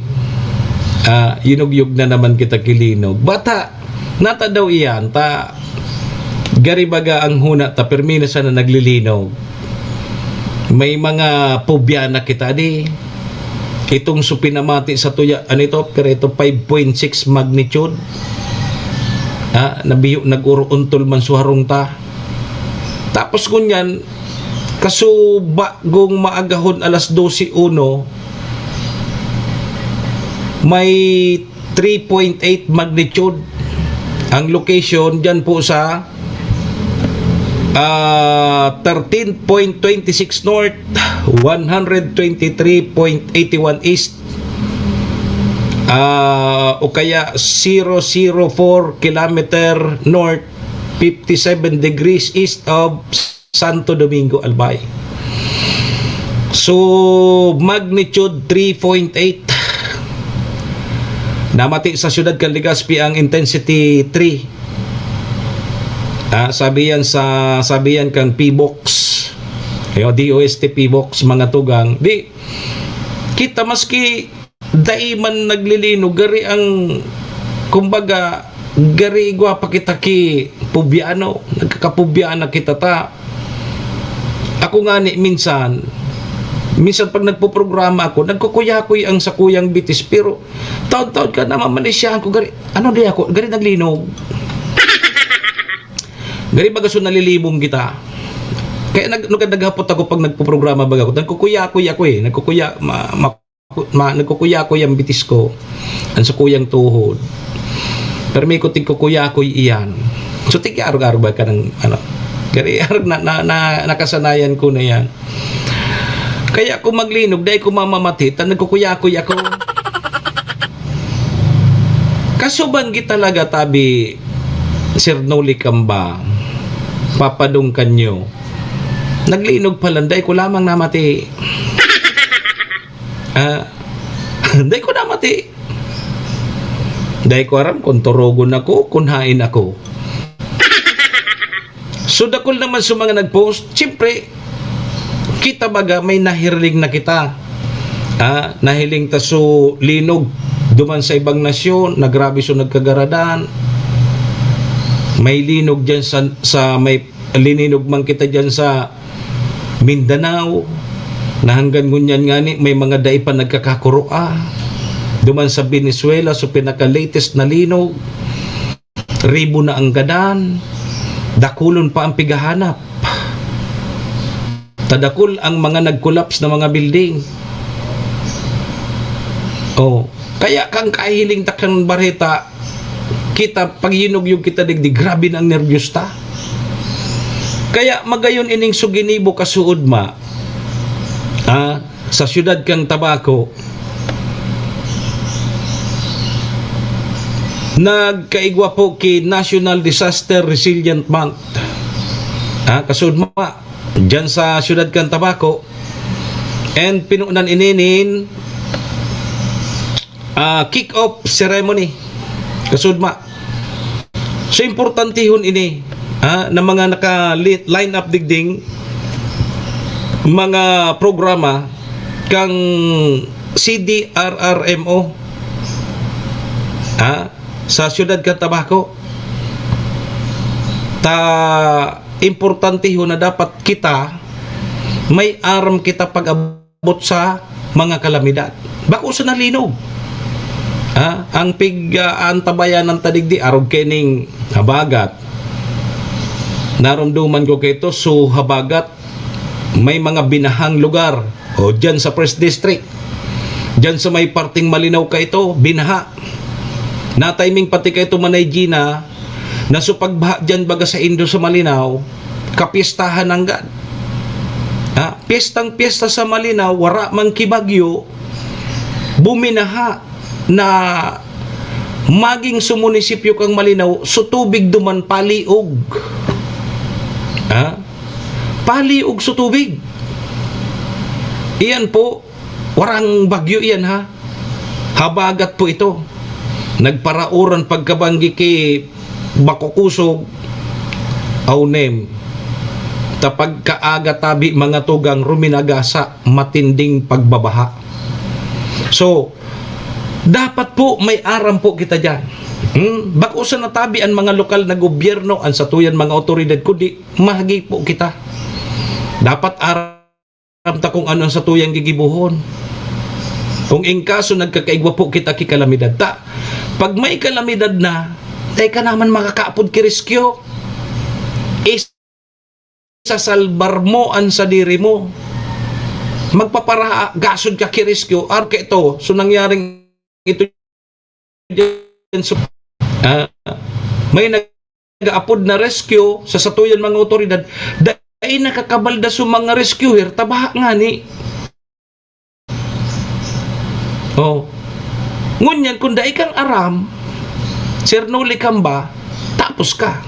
Ah, yinugyog na naman kita ki Lino. Bata, Nata daw iyan, ta gari baga ang huna ta, permi na sana naglilinog. May mga pobya na kita di. Itong so pinamati sa tuya, ano ito? Pero ito, five point six magnitude. Ha? Nabiyo, nag-uruuntol man so harong ta. Tapos ngunyan, kasubagong maagahon alas dose uno, may three point eight magnitude. Ang location dyan po sa, ah, thirteen point twenty six north, one hundred twenty three point eighty one east, ah, o kaya zero zero four kilometer north, fifty seven degrees east of Santo Domingo, Albay. So, magnitude three point eight. Namati sa siyudad kan Legazpi ang intensity three. Ah, sabi yan sa, sabi yan kang P box. Yo, D O S T P box, mga tugang. Di, kita maski dai man naglilinog, gari ang, kumbaga, gari igwa pa kita ki pubyano, nagkakapubyana kita ta. Ako ngani minsan, minsan pag nagpoprograma ako, nagkukuyakoy ang sakuyang bitis, pero taod-taod ka, namamanisyahan ko, gari, ano di ako, gari naglinog. Gari baga so nalilibong kita. Kaya nag-, nag-, naghapot ako pag nagpoprograma baga ako, nagkukuyakoy ako eh, nagkukuya-, ma-, ma-, ma-, nagkukuyakoy ang bitis ko, ang sakuyang tuhod. Pero may ko tigkukuyakoy iyan. So, tig-arog-arog ba ka ng, ano, gari arog na, na, na, nakasanayan ko na yan. Kaya kung maglinog, dai ko mamamati, ta nagkukuyakoy ako. Kasubanggi talaga, tabi, Sir Noli Kamba, Papa Dong Kanyo. Naglinog pa lang, dai ko lamang namati. Ah, dai ko namati. Dai ko aram kung turugon ako, kung hain ako. So, dakul naman sa mga nag-post, siyempre, kita baga may nahiling na kita. Ah, nahiling ta so linog duman sa ibang nasyon, nagrabe so nagkagaradan. May linog dyan sa, sa may lininog man kita dyan sa Mindanao, na hanggang ngunyan ngani may mga dai pa nagkakakuroa. Duman sa Venezuela, so pinaka-latest na linog, ribo na ang gadan, dakulon pa ang pigahanap. Tadakul ang mga nag-collapse na mga building. Oh, Kaya kan kahiling ta kan bareta, kita, pag yinugyog kita digdi, grabe na ang nerbiyos ta. Kaya magayon ining su ginibo kasuod ma, ah, sa siyudad kan Tabaco, nagkaigwa po ki National Disaster Resilient Month. Ah, kasuod ma, diyan sa siyudad kan Tabaco, and pinunan ini nin, ah, kick-off ceremony. Kasuod ma. So, importantehon ini, ah, na mga naka-li-, line up digding mga programa kang C D R R M O, ah, sa siyudad kan Tabaco. Ta importantehon na dapat kita may aram kita pag-abot sa mga kalamidad. Bako sa nalinog. Ah, ang pig, ah, antabayanan ta digdi, arog kening habagat. Naromdoman ko kaito, so habagat, may mga binahang lugar. O, dyan sa First District. Dyan sa may parting Malinaw kaito, binaha. Na-timing pati kaito, Manay Gina, na so pagbaha dyan baga sa indo sa Malinaw, kapiestahan nanggad. Ha? Piyestang-piyesta sa Malinaw, wara man ki bagyo, buminaha na maging sa munisipyo kang Malinaw, so tubig duman paliog. Ha? Paliog sa tubig. Iyan po, warang bagyo iyan, ha? Habagat po ito. Nagparaoran pagkabanggi ki Bakukusog, Aunem. Ta pagkaaga tabi, mga tugang, ruminaga sa matinding pagbabaha. So, dapat po may aram po kita diyan. Hmm? Bako sa natabi an mga lokal na gobyerno, an satuyan mga awtoridad, kundi mahagi po kita. Dapat aram ta kung ano ang satuyang gigibohon. Kung in kaso nagkakaigwa po kita ki kalamidad ta, pag may kalamidad na, dai ka naman makakaapod ki rescue. Isasalbar mo an sadiri mo. Magpaparagasod ka ki rescue. Arke ito, so nangyaring ito dyan sa, ah, may nag-aapod na rescue sa satuyan mga otoridad, dai nakakabalda sa mga rescuer, ta baha ngani. Oh. Ngunyan, kung dai kang aram, Sir Noli Camba, tapos ka.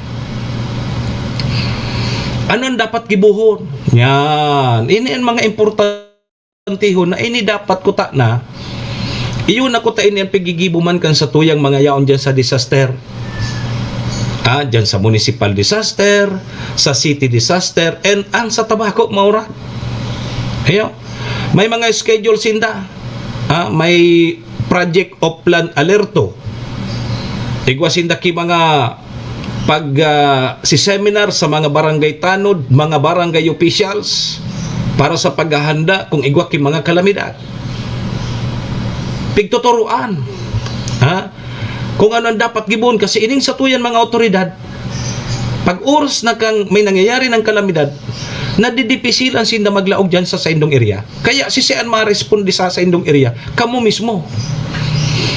Ano ang dapat gibohon? Yan. Ini ang mga importante tihon na ini dapat kuta na, iyo na kuta ini ang pigigibo man kan satuyang mga yaon diyan sa disaster. Ah, diyan sa municipal disaster, sa city disaster, and ang sa Tabaco, maurag. Ayo, may mga schedule sinda. Ah, may Project Oplan Alerto. Igwa sinda ki mga pag, ah, si seminar sa mga barangay tanod, mga barangay officials, para sa paghahanda kung igwa ki mga kalamidad. Pigtuturuan, ha? Kung ano ang dapat gibohon, kasi ining satuyan mga awtoridad, pag oras na kang may nangyayari ng kalamidad, nadidipisilan sinda maglaog dyan sa saindong area. Kaya si Sean ma-responde sa saindong area, kamo mismo.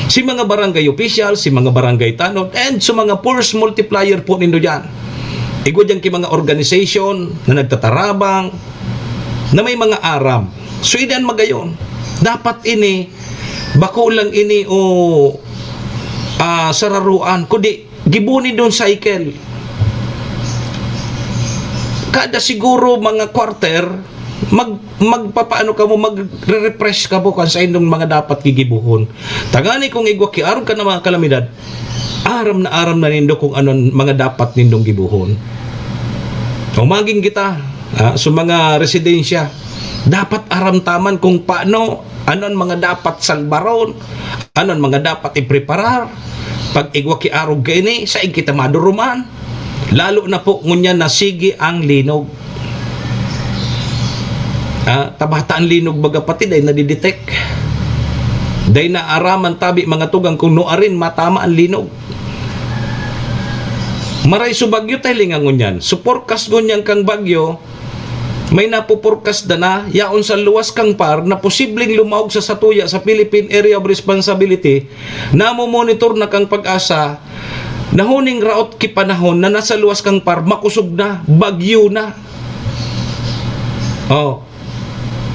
Si mga barangay official, si mga barangay tanod, and sa mga force multiplier po nindo dyan. Igwa dyan ki mga organization na nagtatarabang, na may mga aram. So, idan magayon. Dapat ini, bako lang ini o, ah, sararuan, kundi gibohon nindong cycle. Kada siguro mga quarter, mag-, magpapaano kamo, magre-refresh kamo kan saindong mga dapat gigibohon. Tangani kung igwa ki arog ka na mga kalamidad, aram na aram na nindo kung ano ang mga dapat nindong gibohon. Umaging kita, ah, sa mga residensya, dapat aram ta man kung paano, ano ang mga dapat salbaron, ano ang mga dapat ipreparar. Pag igwa ki arog kaini, saig kita maduruman. Lalo na po ngunyan na sige ang linog. Ah, ta bata ang linog baga pati dai nadidetect. Dai naaraman tabi mga tugang kung nuarin matama ang linog. Maray so bagyo ta hilinga ngunyan. So forecast ngunyan kang bagyo, may napoporkas na na yaon sa luwas kang PAR na posibleng lumaog sa satuya sa Philippine Area of Responsibility, namomonitor na kang PAGASA na huning raot ki panahon na nasa luwas kang PAR, makosog na, bagyo na. Oh.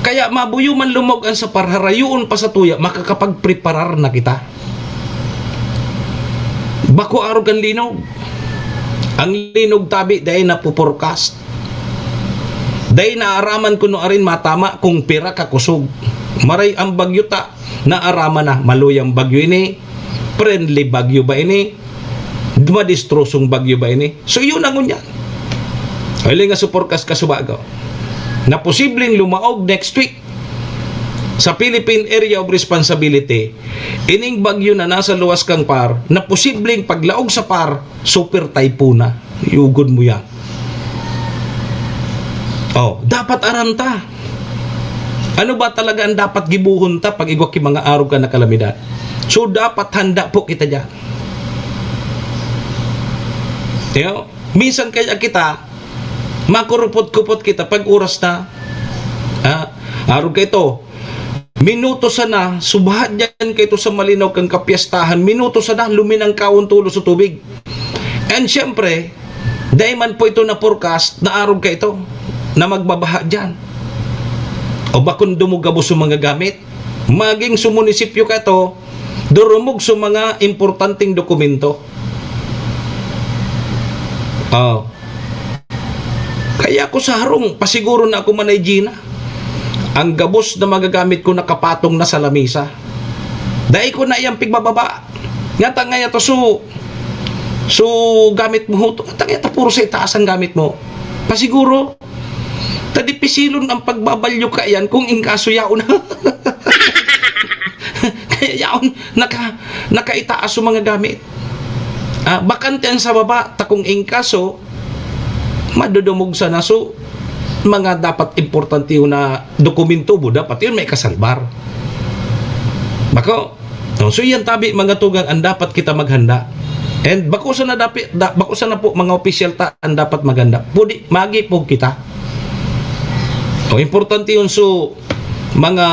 Kaya mabuyo man lumaog an sa PAR, harayoon pa satuya, makakapagpreparar na kita. Bako arog kan linog. Ang linog tabi dai napoporkas. Dai naaraman kuno arin matama kung pira ka kusog. Maray ang bagyo ta, naaraman na, maluyang bagyo ini, friendly bagyo ba ini, madistrosong bagyo ba ini. So, yun ang ngunyan. Huli nga suporkas kasubago na posibleng lumaog next week sa Philippine Area of Responsibility, ining bagyo na nasa luwas kang PAR, na posibleng paglaog sa PAR, super typhoon na. Yugon mo yan. Oh, dapat aram ta. Ano ba talaga ang dapat gibohon ta pag igwa ki mga arog kan na kalamidad? So, dapat handa po kita dyan. Yo, minsan kaya kita, makurupot-kupot kita pag oras na, ah, arog ka ito, minuto sana, subahat dyan ka ito sa malinaw kang kapiyastahan, minuto sana, luminang kawon tulo sa tubig. And siyempre, dai man po ito na forecast na arog ka ito na magbabaha dyan. O bakong dumugabos sa mga gamit, maging sa munisipyo ka ito, durumog sa mga importanteng dokumento. Oh. Kaya ako sa harong, pasiguro na ako manay Gina. Ang gabos na magagamit ko nakapatong na sa lamisa. Dai ko na iyang pigbababa. Nga ta ngaya to, so, so gamit mo ho to. Nga ta ngaya to, puro sa itaas ang gamit mo. Pasiguro, ta dipisilon ang pagbabalyo ka yan kung ingkaso yaon. Kaya yaon, naka, nakaitaas yung mga gamit. Ah, bakante ang sa baba, ta kung ingkaso, madudumog sana. So, mga dapat importante yun na dokumento mo, dapat yun may kasalbar. Bako, no? So, yan tabi, mga tugang, ang dapat kita maghanda. And bako sana dapi, da, bako sana po, mga opisyal ta, ang dapat maghanda. Pwede, magi po kita. O, importante yun. So, mga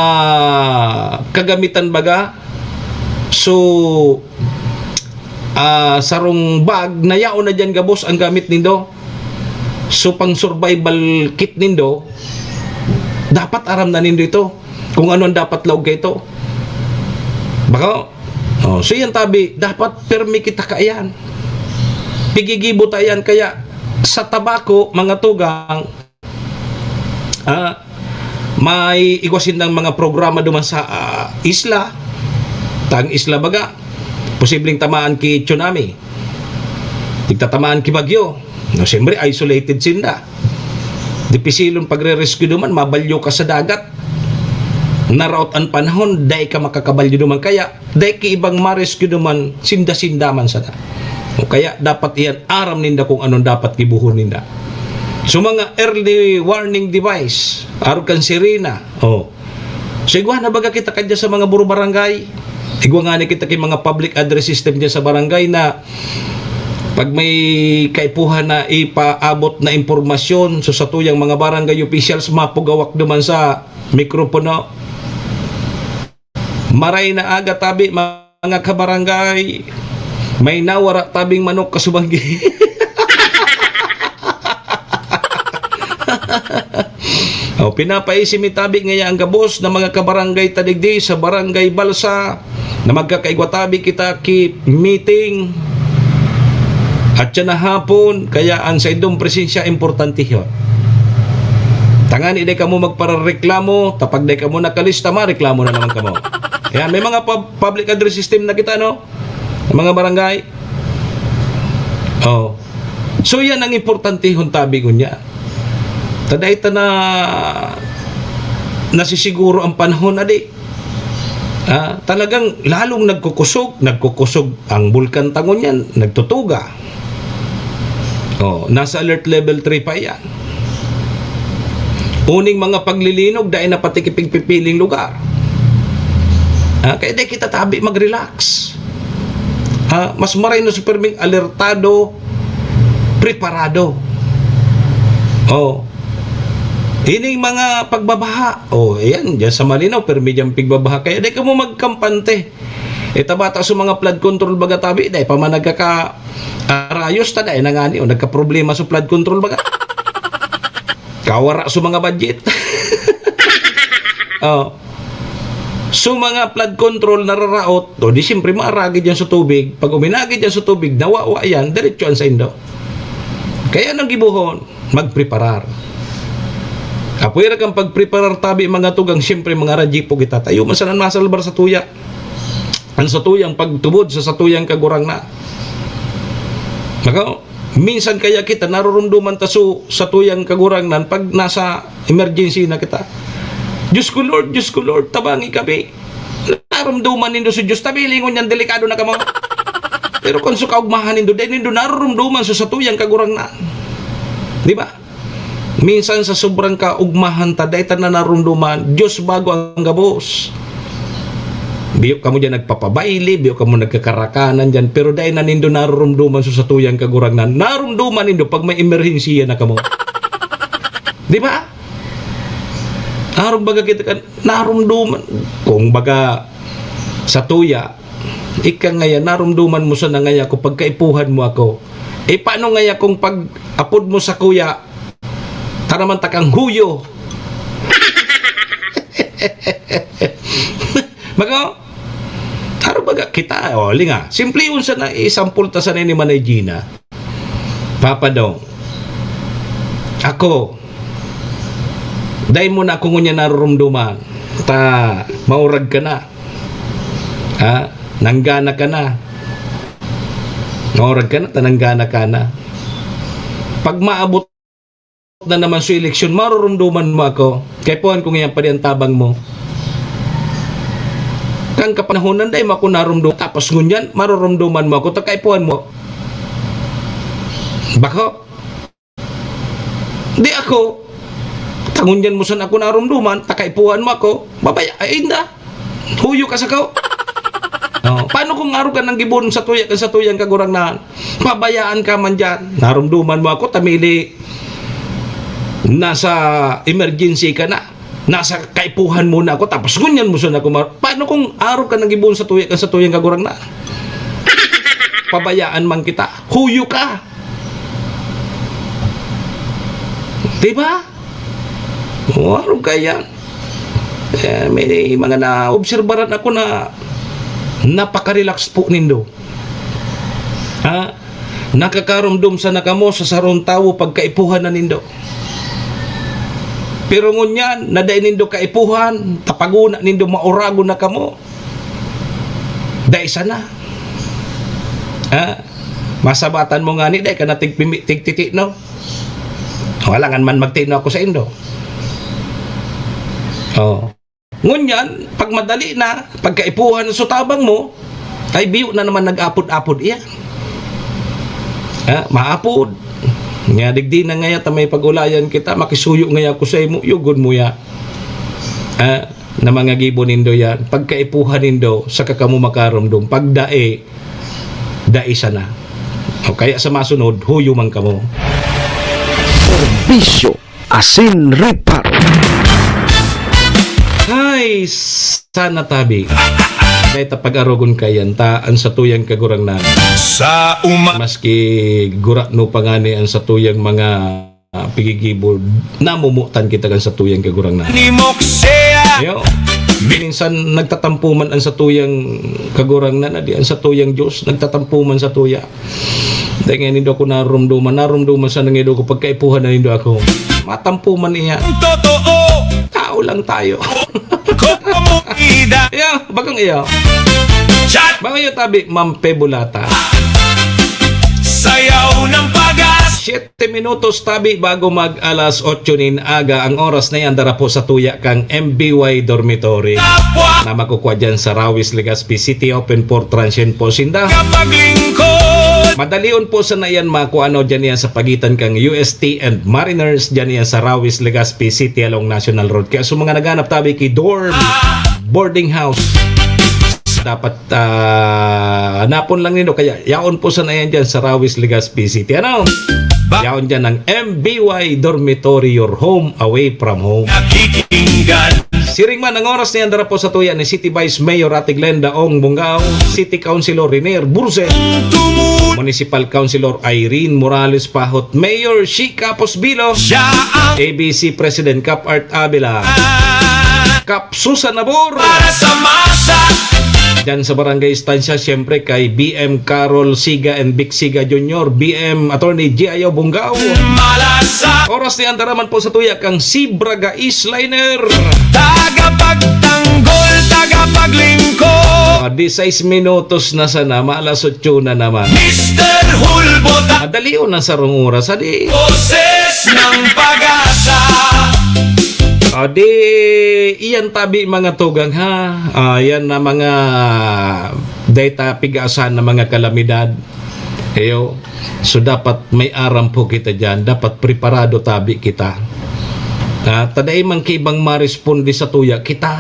kagamitan baga, so, ah, sarong bag na yaon na dyan gabos ang gamit nindo. So, pang survival kit nindo, dapat aram na nindo ito kung ano ang dapat laog kaito. Bako, oh, so yan tabi, dapat permi kita kaiyan. Pigigibo ta yan. Kaya sa tabako, mga tugang, ah, may igwa sindang mga programa duman sa, ah, isla. Tang isla baga, posibleng tamaan ki tsunami. Tigtatamaan ki bagyo. No, siyempre, isolated sinda. Dipisilon pagre-rescue duman, mabalyo ka sa dagat. Naraot an panahon, dai ka makakabalyo duman. Kaya, dai ki ibang ma-rescue duman, sinda-sinda man sana. O kaya, dapat iyan, aram ninda kung anong dapat gibuhon ninda. So, mga early warning device, arog kan sirena. Oh. So, igwa na baga kita kadya sa mga buro barangay? Igwa nga na kita ki mga public address system dyan sa barangay na pag may kaipuhan na ipaabot na impormasyon, so satuyang mga barangay officials, mapugawak duman sa mikropono. Maray na aga tabi, mga kabarangay. May nawara tabing manok kasubanggi. O, pinapaisi mi tabi ngaya ang gabos na mga kabarangay ta digdi sa Barangay Balsa na magkakaigwa tabi kita ki meeting at siya na hapon, kaya ang saindong presensya importante yun. Tangani, dai kamo magparareklamo, tapag dai kamo nakalista, mareklamo na naman kamo. Ayan, may mga pub-, public address system na kita, no? Mga barangay. Oh. So, yan ang importantehon tabi ko niya. Taday ta na nasisiguro ang panahon, adi. Ah, talagang lalong nagkukusog, nagkukusog ang bulkan tangon yan, nagtutuga. Oh, nasa alert level three pa yan. Uning mga paglilinog, dai na pati kipigpipiling lugar. Ah, kaya di kita tabi mag-relax. Ah, mas maray na sa perming alertado, preparado. Oh. Ining mga pagbabaha, oh, ayan, diyan sa Malinaw, permi diyan pigbabaha. Kaya di kamo magkampante. Ita bata sa mga flood control baga tabi, dai pa man nagkaka-, arayos ta, dai na ngani, oh, nagkaproblema sa flood control baga. Kawara sa mga budget. Oh. So, mga flood control nararaot, o di siyempre maaragid yan sa tubig. Pag uminagid yan sa tubig, nawawa yan, diretso an saindo. Kaya nang gibohon, magpreparar. Apwera kang pagpreparar tabi, mga tugang, siyempre, mga radyipo kita. Tayo man sana masalbar sa tuya. Ang satuyang pagtubod sa satuyang kagurangnan. Maka-, minsan kaya kita narurumduman ta su-, satuyang kagurangnan pag nasa emergency na kita. "Diyos ko, Lord, Diyos ko, Lord, tabangi kami." Narumduman nindo si Diyos, tabi lingon niyan, delikado na kamo. Pero kung sa kaugmahan nindo, dai nindo narurumduman sa satuyang kagurangnan. Di ba? Minsan sa sobrang kaugmahan ta, dai ta na narumduman, Diyos bago ang gabos. Biyo kamo diyan nagpapabaili, biyo kamo nagkakarakanan diyan, pero dai na nindo narurumduman sa satuyang kagurangnan. Narumduman nindo pag may emerhensiya na kamo. Di ba? Arog baga kita kan narumduman. Kung baga sa tuya, ika ngaya, narumduman mo sana ngaya ko pagkaipuhan mo ako. E, paano ngaya kung pag-apod mo sa kuya, tanaman ta kang huyo? Baga, arog baga kita, o, linga. Simplihon sana, isampol ta sana ni Manay Gina. Papa Dong, ako, dai mo na ako ngunyan narurumduman. Ta, maurag ka na. Ha? Nanggana ka na. Maurag ka na, ta nanggana ka na. Pag maabot na naman sa eleksyon, marurumduman mo ako. Kaipuhan ko ngayon pa rin ang tabang mo. Kan kapanahonan, dai mo ako narumdum-, tapos ngunyan, marurumduman mo ako, ta kaipuhan mo. Bako? Di ako. Ta ngunyan mo san ako narumduman, ta kaipuhan mo ako. Babaya, ay, inda. Huyo ka sa kao. Oh, paano kung arog ka nang gibohon sa tuya, sa tuyang kagurangnan? Pabayaan ka man diyan. Narumduman mo ako, ta mili nasa emergency ka na. Nasa kaipuhan mo na ako, tapos ngunyan mo san ako mar-, paano kung arog ka nang gibohon sa tuya, sa tuyang kagurangnan? Pabayaan man kita. Huyo ka. Di ba? O, arog kaya. Eh, may mga naobserbaran ako na napaka-relax po nindo. Ha? Nakakarumdom sana kamo sa sarong tawo pagkaipuhan na nindo. Pero ngunyan, na dai nindo kaipuhan, ta paguna nindo mauragon na kamo. Dai sana. Ha? Masabatan mo ngani, dai ka na tigpimi-, tigtiti, no? Wala nga man magtino ako sa indo. Oh. Ngunyan, pag madali na, pagkaipuhan sa tabang mo, ay biyo na naman nag-apod-apod iyan. Ha? Maapod. Nga digdi na ngaya ta may pag-ulayan kita, makisuyo ngaya ako sa imo, yugon mo ya. Ha? Na mga gibo nindo yan, pagkaipuhan nindo, saka kamo makarumdom. Pag dai, dai sana. O kaya sa masunod, huyo man kamo. Serbisyo asin reparo. Ay, sana tabi. Dahil ta pag-arogon kayan ta, ang satuyang kagurangnan. Sa uma- Maski gurano pa ngani ang satuyang mga, ah, pigigibo, namumutan kita kan satuyang kagurangnan. Ni Moksea. Ayo, minsan nagtatampo man ang satuyang kagurangnan, adi, ang satuyang Diyos, nagtatampo man satuya. Dai nga nindo ako narumduman. Narumduman sana nindo ako, pagkaipuhan na nindo ako. Matampo man iya. Totoo. Tao lang tayo. Komunida. Iyo, bagang iyo. Chat. Bagang iyo, tabi, Mampe Bulata. Sayaw ng pagas. Siyete minutos, tabi, bago mag alas otso nin aga. Ang oras na yan, dara po sa tuya kang M B Y Dormitory. Kapwa. Na makukuha dyan sa Rawis, Legazpi City, open for transient po sinda. Kapaglingkod. Madalion po sana yan makuha, ano, dyan yan sa pagitan kang U S T and Mariners, dyan yan sa Rawis, Legazpi City along National Road. Kaya sa mga naghanap tabi ki dorm, boarding house, dapat, ah, hanapon lang nindo. Kaya yaon po sana yan dyan sa Rawis, Legazpi City. Ano? Yaon dyan ang M B Y Dormitory, your home away from home. Siring man ang oras niyan, dara po sa tuya ni City Vice Mayor Ate Glenda Ong Bungao, City Councilor Renier Burse, Municipal Councilor Irene Morales Pahot, Mayor Shi Capos Bilo, A B C President Cap Art Avila, Cap Susan Abor. Para sa masa. Diyan sa Barangay Estancia, siyempre kay B M Carol Siga and Vic Siga Junior, B M Attorney G I O Bungao. Malasa. Oras ni andaraman po sa tuya kang Sibraga Eastliner. Tagapagtanggol, tagapaglingkod. Ah, disais minutos na sana, maalas otso na naman. Mister Hulbot. Madali o na sarong oras, adi. Boses ng Pag-asa. Ah, di, iyan tabi, mga tugang, ha? Ah, yan na mga data pigasan na mga kalamidad. Iyo. So, dapat may aram po kita dyan. Dapat preparado tabi kita. Ah, ta dai man kaibang maresponde sa tuya, kita.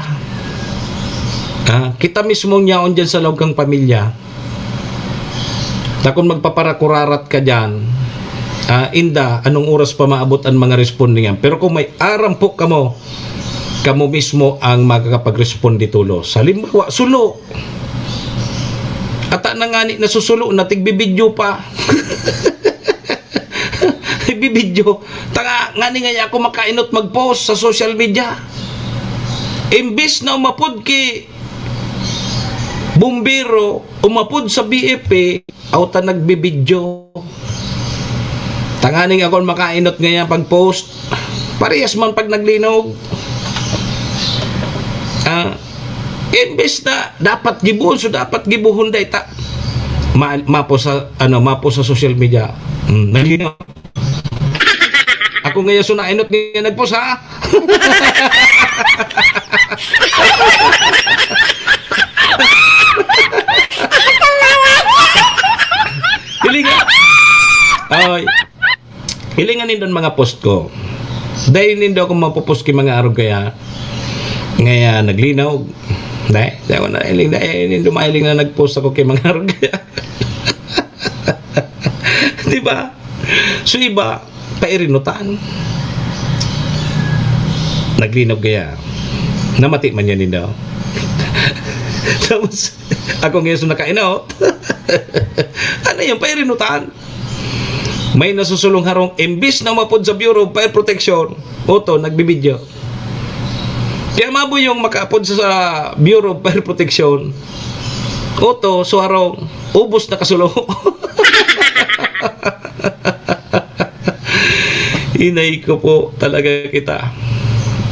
Ah, kita mismo ang yaon dyan sa laog kang pamilya. Ta kun magpaparakurarat ka dyan, ah, inda, anong oras pa maabot an mga responde niyan? Pero kung may aram po kamo, kamo mismo ang makakapagresponde tolos. Halimbawa, sulo. Ata na ngani nasusulo na, tigbibidyo pa. Igbibidyo. Tanga, ngani nga ako makainot mag-post sa social media. Imbis na umapod ki bumbero, umapod sa B F P, aw ta nagbibidyo. Tanganing ako makainot ngayon pag-post. Parehas man pag naglinog. Ah, imbes na dapat gibuhon, so dapat gibuhon day ta. Ma-, mapo sa, ano, mapo sa social media. Hmm, naglinog. Ako ngayon so nainot ngayon nag-post, ha? Hilingan. Oy. Hilingan nindon mga post ko. Dahil nindo ako mapopost ki mga arog kaya. Ngaya naglinog. Dahil, dahil ko na hiling, dahil nindo mahiling na nag-post ako ki mga arog kaya. Di ba? So iba, pairinutan. Naglinog kaya. Namati man yan nindo. Tapos, ako ngayon so nakainot. Ano yung pairinutan? May nasusulong harong, imbis na umapod sa Bureau of Fire Protection, oto, nagbibidyo. Kaya mabo yung makaapod sa, sa Bureau of Fire Protection, oto, so harong, ubos na kasulong. Inay ko po talaga kita.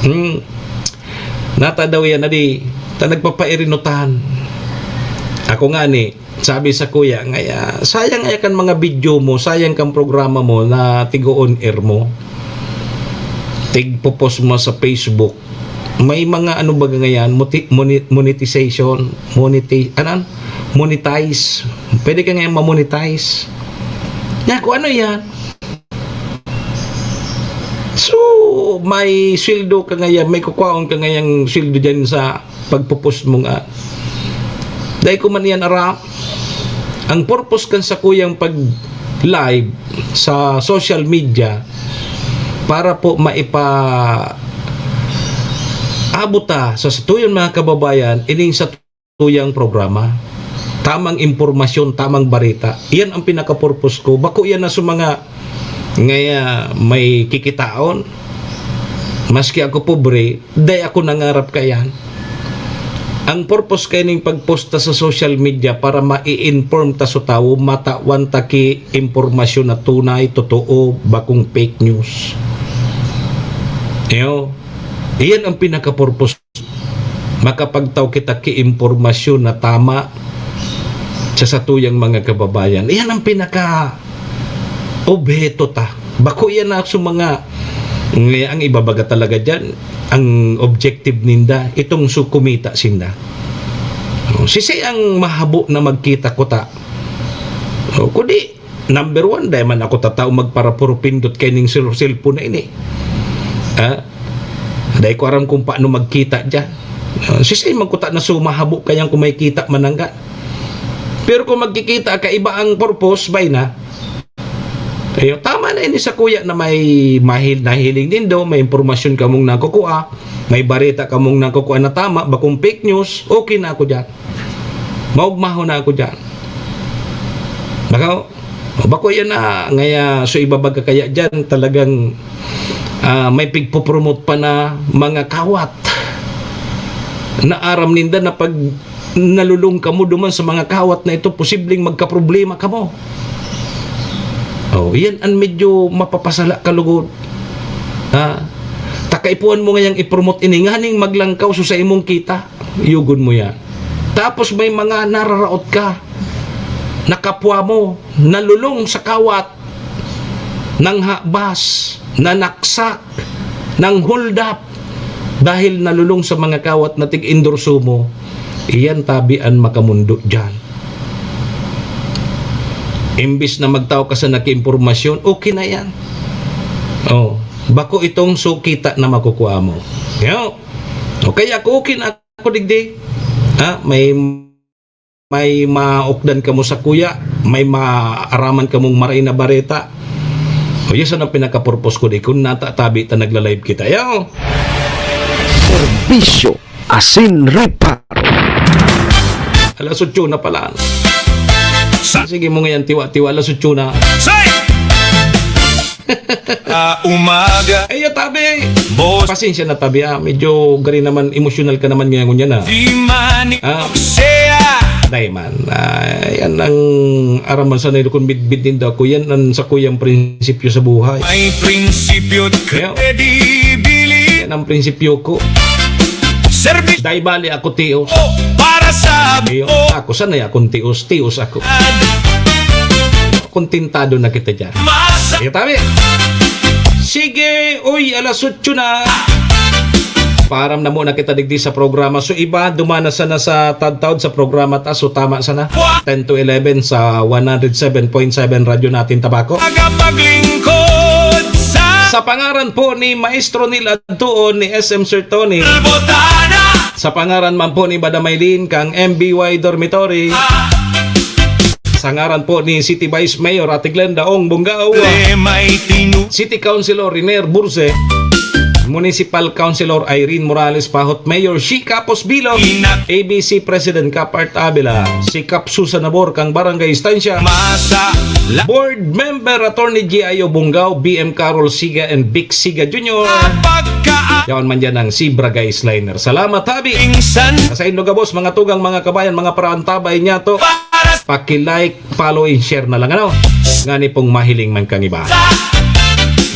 Hmm. Nata daw yan, adi, ta nagpapairinutan. Ako nga ni, sabi sa kuya, ngaya, sayang ngaya kan mga video mo, sayang kan programa mo na tig-o-on air mo. Tigpo-post mo sa Facebook. May mga ano ba ngayan, moti-, moni-, monetization, moneti-, anan? Monetize. Pwede ka ngayon ma-monetize. Yan, kung ano yan. So, may sweldo ka ngayon, may kukwaon ka ngayang sweldo dyan sa pagpo-post mo nga. Dahil ko man yan, aram, ang purpose kan sa kuyang pag-live sa social media para po maipa-, abot ta sa satuyang mga kababayan, ining sa tuyang programa. Tamang impormasyon, tamang barita. Iyan ang pinaka-purpose ko. Bako yan na sa mga, ngaya may kikitaon. Maski ako pobre, dai ako nangarap kayan. Ang purpose kay ning pagposta sa social media para ma-i-inform ta sa tawo, matawan ta ki impormasyon na tunay, totoo, bakong fake news. Iyo, iyan ang pinaka-purpose. Makapagtao kita ki impormasyon na tama sa satuyang mga kababayan. Iyan ang pinaka obheto ta. Bako yan na sa mga, nga ang ibabaga talaga dyan, ang objective ninda, itong su kumita sinda. O, sisay ang mahabo na magkita kuta? O, kundi, number one, dai man ako tatao magparapuro pindot kay ning cell-, cellphone na ini. Ha? Dai ko aram kung paano magkita dyan. Ah, sisay man kuta na sumahabo kayang kung may kita manangga. Pero kung magkikita ka, iba ang purpose, bay na. Ayo, tama na ini sakuya na may mahil-, nahiling nindo, may impormasyon kamong nakukua, may bareta kamong nakukua na tama, bakong fake news, okay na ako diyan. Maugmahon na ako diyan. Bako, bako yan na, ngaya, so iba baga kaya diyan, talagang, ah, may pigpopromote pa na mga kawat na aram ninda na pag nalulong kamo duman sa mga kawat na ito, posibleng magkaproblema kamo. Oh, iyan an medyo mapapasala ka lugod. Ha? Ta kaipuhan mo ngayang i-promote ini nganing maglangkaw so sa imong kita. Yugon mo yan. Tapos may mga nararaot ka na kapwa mo, nalulong sa kawat, nanghabas, nanaksak, nanghuldap, dahil nalulong sa mga kawat na tig-endorso mo, iyan tabi an makamundo diyan. Imbis na magtao ka sa nakiimpormasyon, okay na yan. Oh, bako itong sukita na makukuha mo. Yo. Okay, ako okay na ako digdi. Ha, may may maukdan kamo sakuya, may maaraman kamong maray na bareta. O, yun sana pinaka-purpose ko di, kun nata tabi ta nagla-live kita. Yo! Serbisyo asin reparo. Alas otso na pala. Sa- Sige mo ngayon, tiwa-tiwa, alas otso na. Say! Ah, umaga. Ay, tabi. Boss. Pasensya na, tabi, ah. Medyo gari naman, emosyonal ka naman ngayon, ngunyan, ah. Di man Ah. Siya. Dai man. Ah, yan ang araman sa nilo kun bidbid nindo ako. Yan ang sakuyang prinsipyo sa buhay. May prinsipyo at Kaya, credibility. Yan ang prinsipyo ko. Serbi- Dai bali ako tios. Para sa Iyo, ako sanay akong tios. Tios ako. Kontentado na kita dyan. Masa- Sige, tabi. Sige, uy, alas otso na. Paaram na muna kita digdi sa programa. So, iba, dumana sana sa tadtawd sa programa ta. So, tama sana. Ten to eleven sa one hundred seven point seven Radyo Natin Tabaco. Tagapaglingkod sa Sa pangaran po ni Maestro Neil Adtuon ni S M Sir Tony. Botana. Sa pangaran man po ni Madam Maylene kang M B Y Dormitory. Sa ngaran po ni City Vice Mayor Ate Glenda Ong Bungao, Lemay Tinu. City Councilor Riner Burse, Municipal Councilor Irene Morales Pahot, Mayor Shi Capos Bilog, Ina. A B C President Kapart Avila, si Kap Susan Nabor kang Barangay Estancia, Masa. La- Board Member Attorney G I O Bungao, B M Carol Siga and Vic Siga Junior. Pagka- Yaon man dyan ang Zebra Guys Liner. Salamat, Habi. Insan. Sa indo gabos, mga tugang, mga kabayan, mga paraantabay niya to. Paki-like, follow, and share na lang, ano? Ngani pong mahiling man kang iba.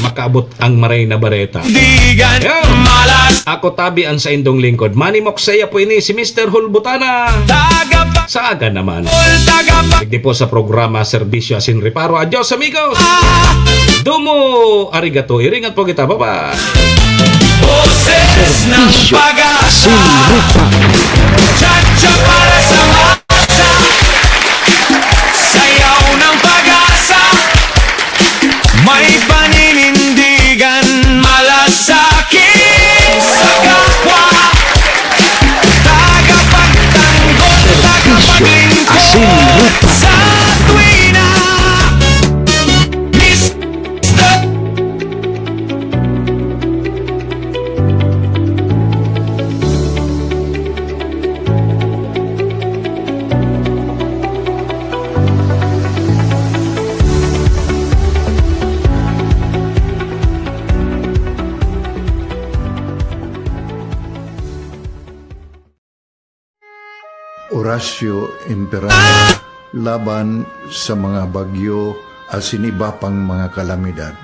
Makaabot ang maray na bareta. Digan Yan. Malas. Ako tabi ang saindong lingkod. Manimok saya po ini si Mister Hulbutana. Tagapa- Sa aga naman. Tagapa- Digdi po sa programa Serbisyo Asin Reparo. Adios, amigos! Domo arigato. Iringat po kita. Bye-bye. Boses ng Serbisyo Pag-asa. Asin Reparo. Cha-cha para sa masa. Sayaw ng pag-asa. May paninindigan, malasakit sa kapwa. Tagapagtanggol, tagapaglingkod Asin Reparo. Sa tuwina. Mister Orasyo Imperador laban sa mga bagyo asin iba pang mga kalamidad.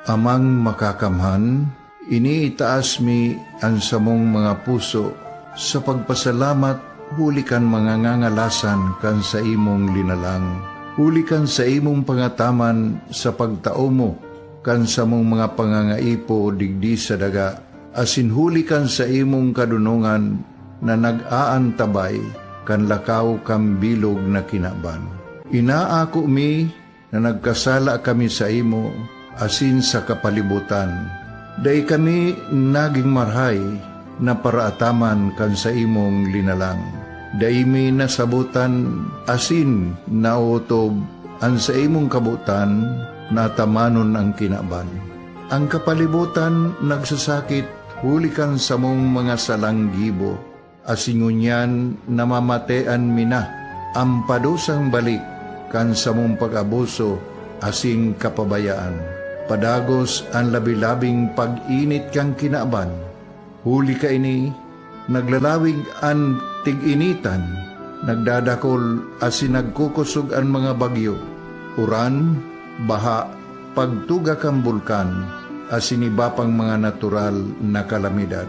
Amang Makakamhan, iniitaas mi an samong mga puso sa pagpasalamat huli kan mga ngangalasan kan saimong linalang, huli kan saimong pangataman sa pagtao mo kan samong mga pangangaipo digdi sa daga, asin huli kan saimong kadonongan na nag-aantabay kan lakaw kan bilog na kinaban. Inaako mi na nagkasala kami saimo asin sa kapalibotan. Dai kami nagin marahay na paraataman kan saimong linalang. Dai mi nasabotan asin naotob an saimong kabotan na atamanon an kinaban. An kapalibotan nagsasakit huli kan samong mga salang gibo, asin ngunyan namamatean mi na an padusang balik kan samong pag-abuso asin kapabayaan. Padagos an labi-labing pag-init kan kinaban. Huli kaini, naglalawig an tig-initan, nagdadakol asin nagkukosog an mga bagyo, uran, baha, pagtuga kan bulkan, asin iba pang mga natural na kalamidad.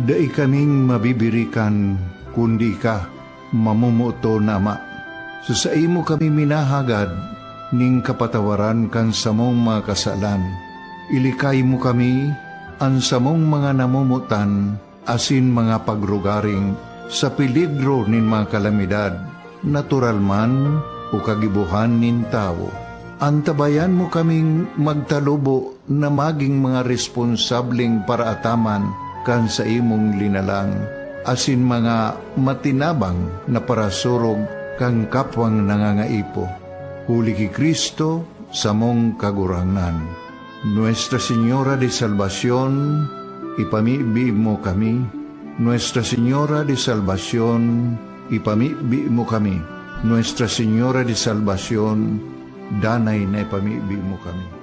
Dai kaming mabibirikan, kundi ika, mamomoton, Ama. Sa saimo kami minahagad nin kapatawaran kan samong mga kasalan. Ilikay mo kami, an samong mga namomotan, asin mga pagrugaring sa peligro nin mga kalamidad, natural man o kagibohan nin tawo. Antabayan mo kaming magtalubo na magin mga responsableng paraataman kan saimong linalang, asin mga matinabang na parasurog kan kapwang nangangaipo. Huli ki Cristo, samong Kagurangnan. Nuestra Señora de Salvacion, ipamibi mo kami. Nuestra Señora de Salvacion, ipamibi mo kami. Nuestra Señora de Salvacion, danay na ipamibi mo kami.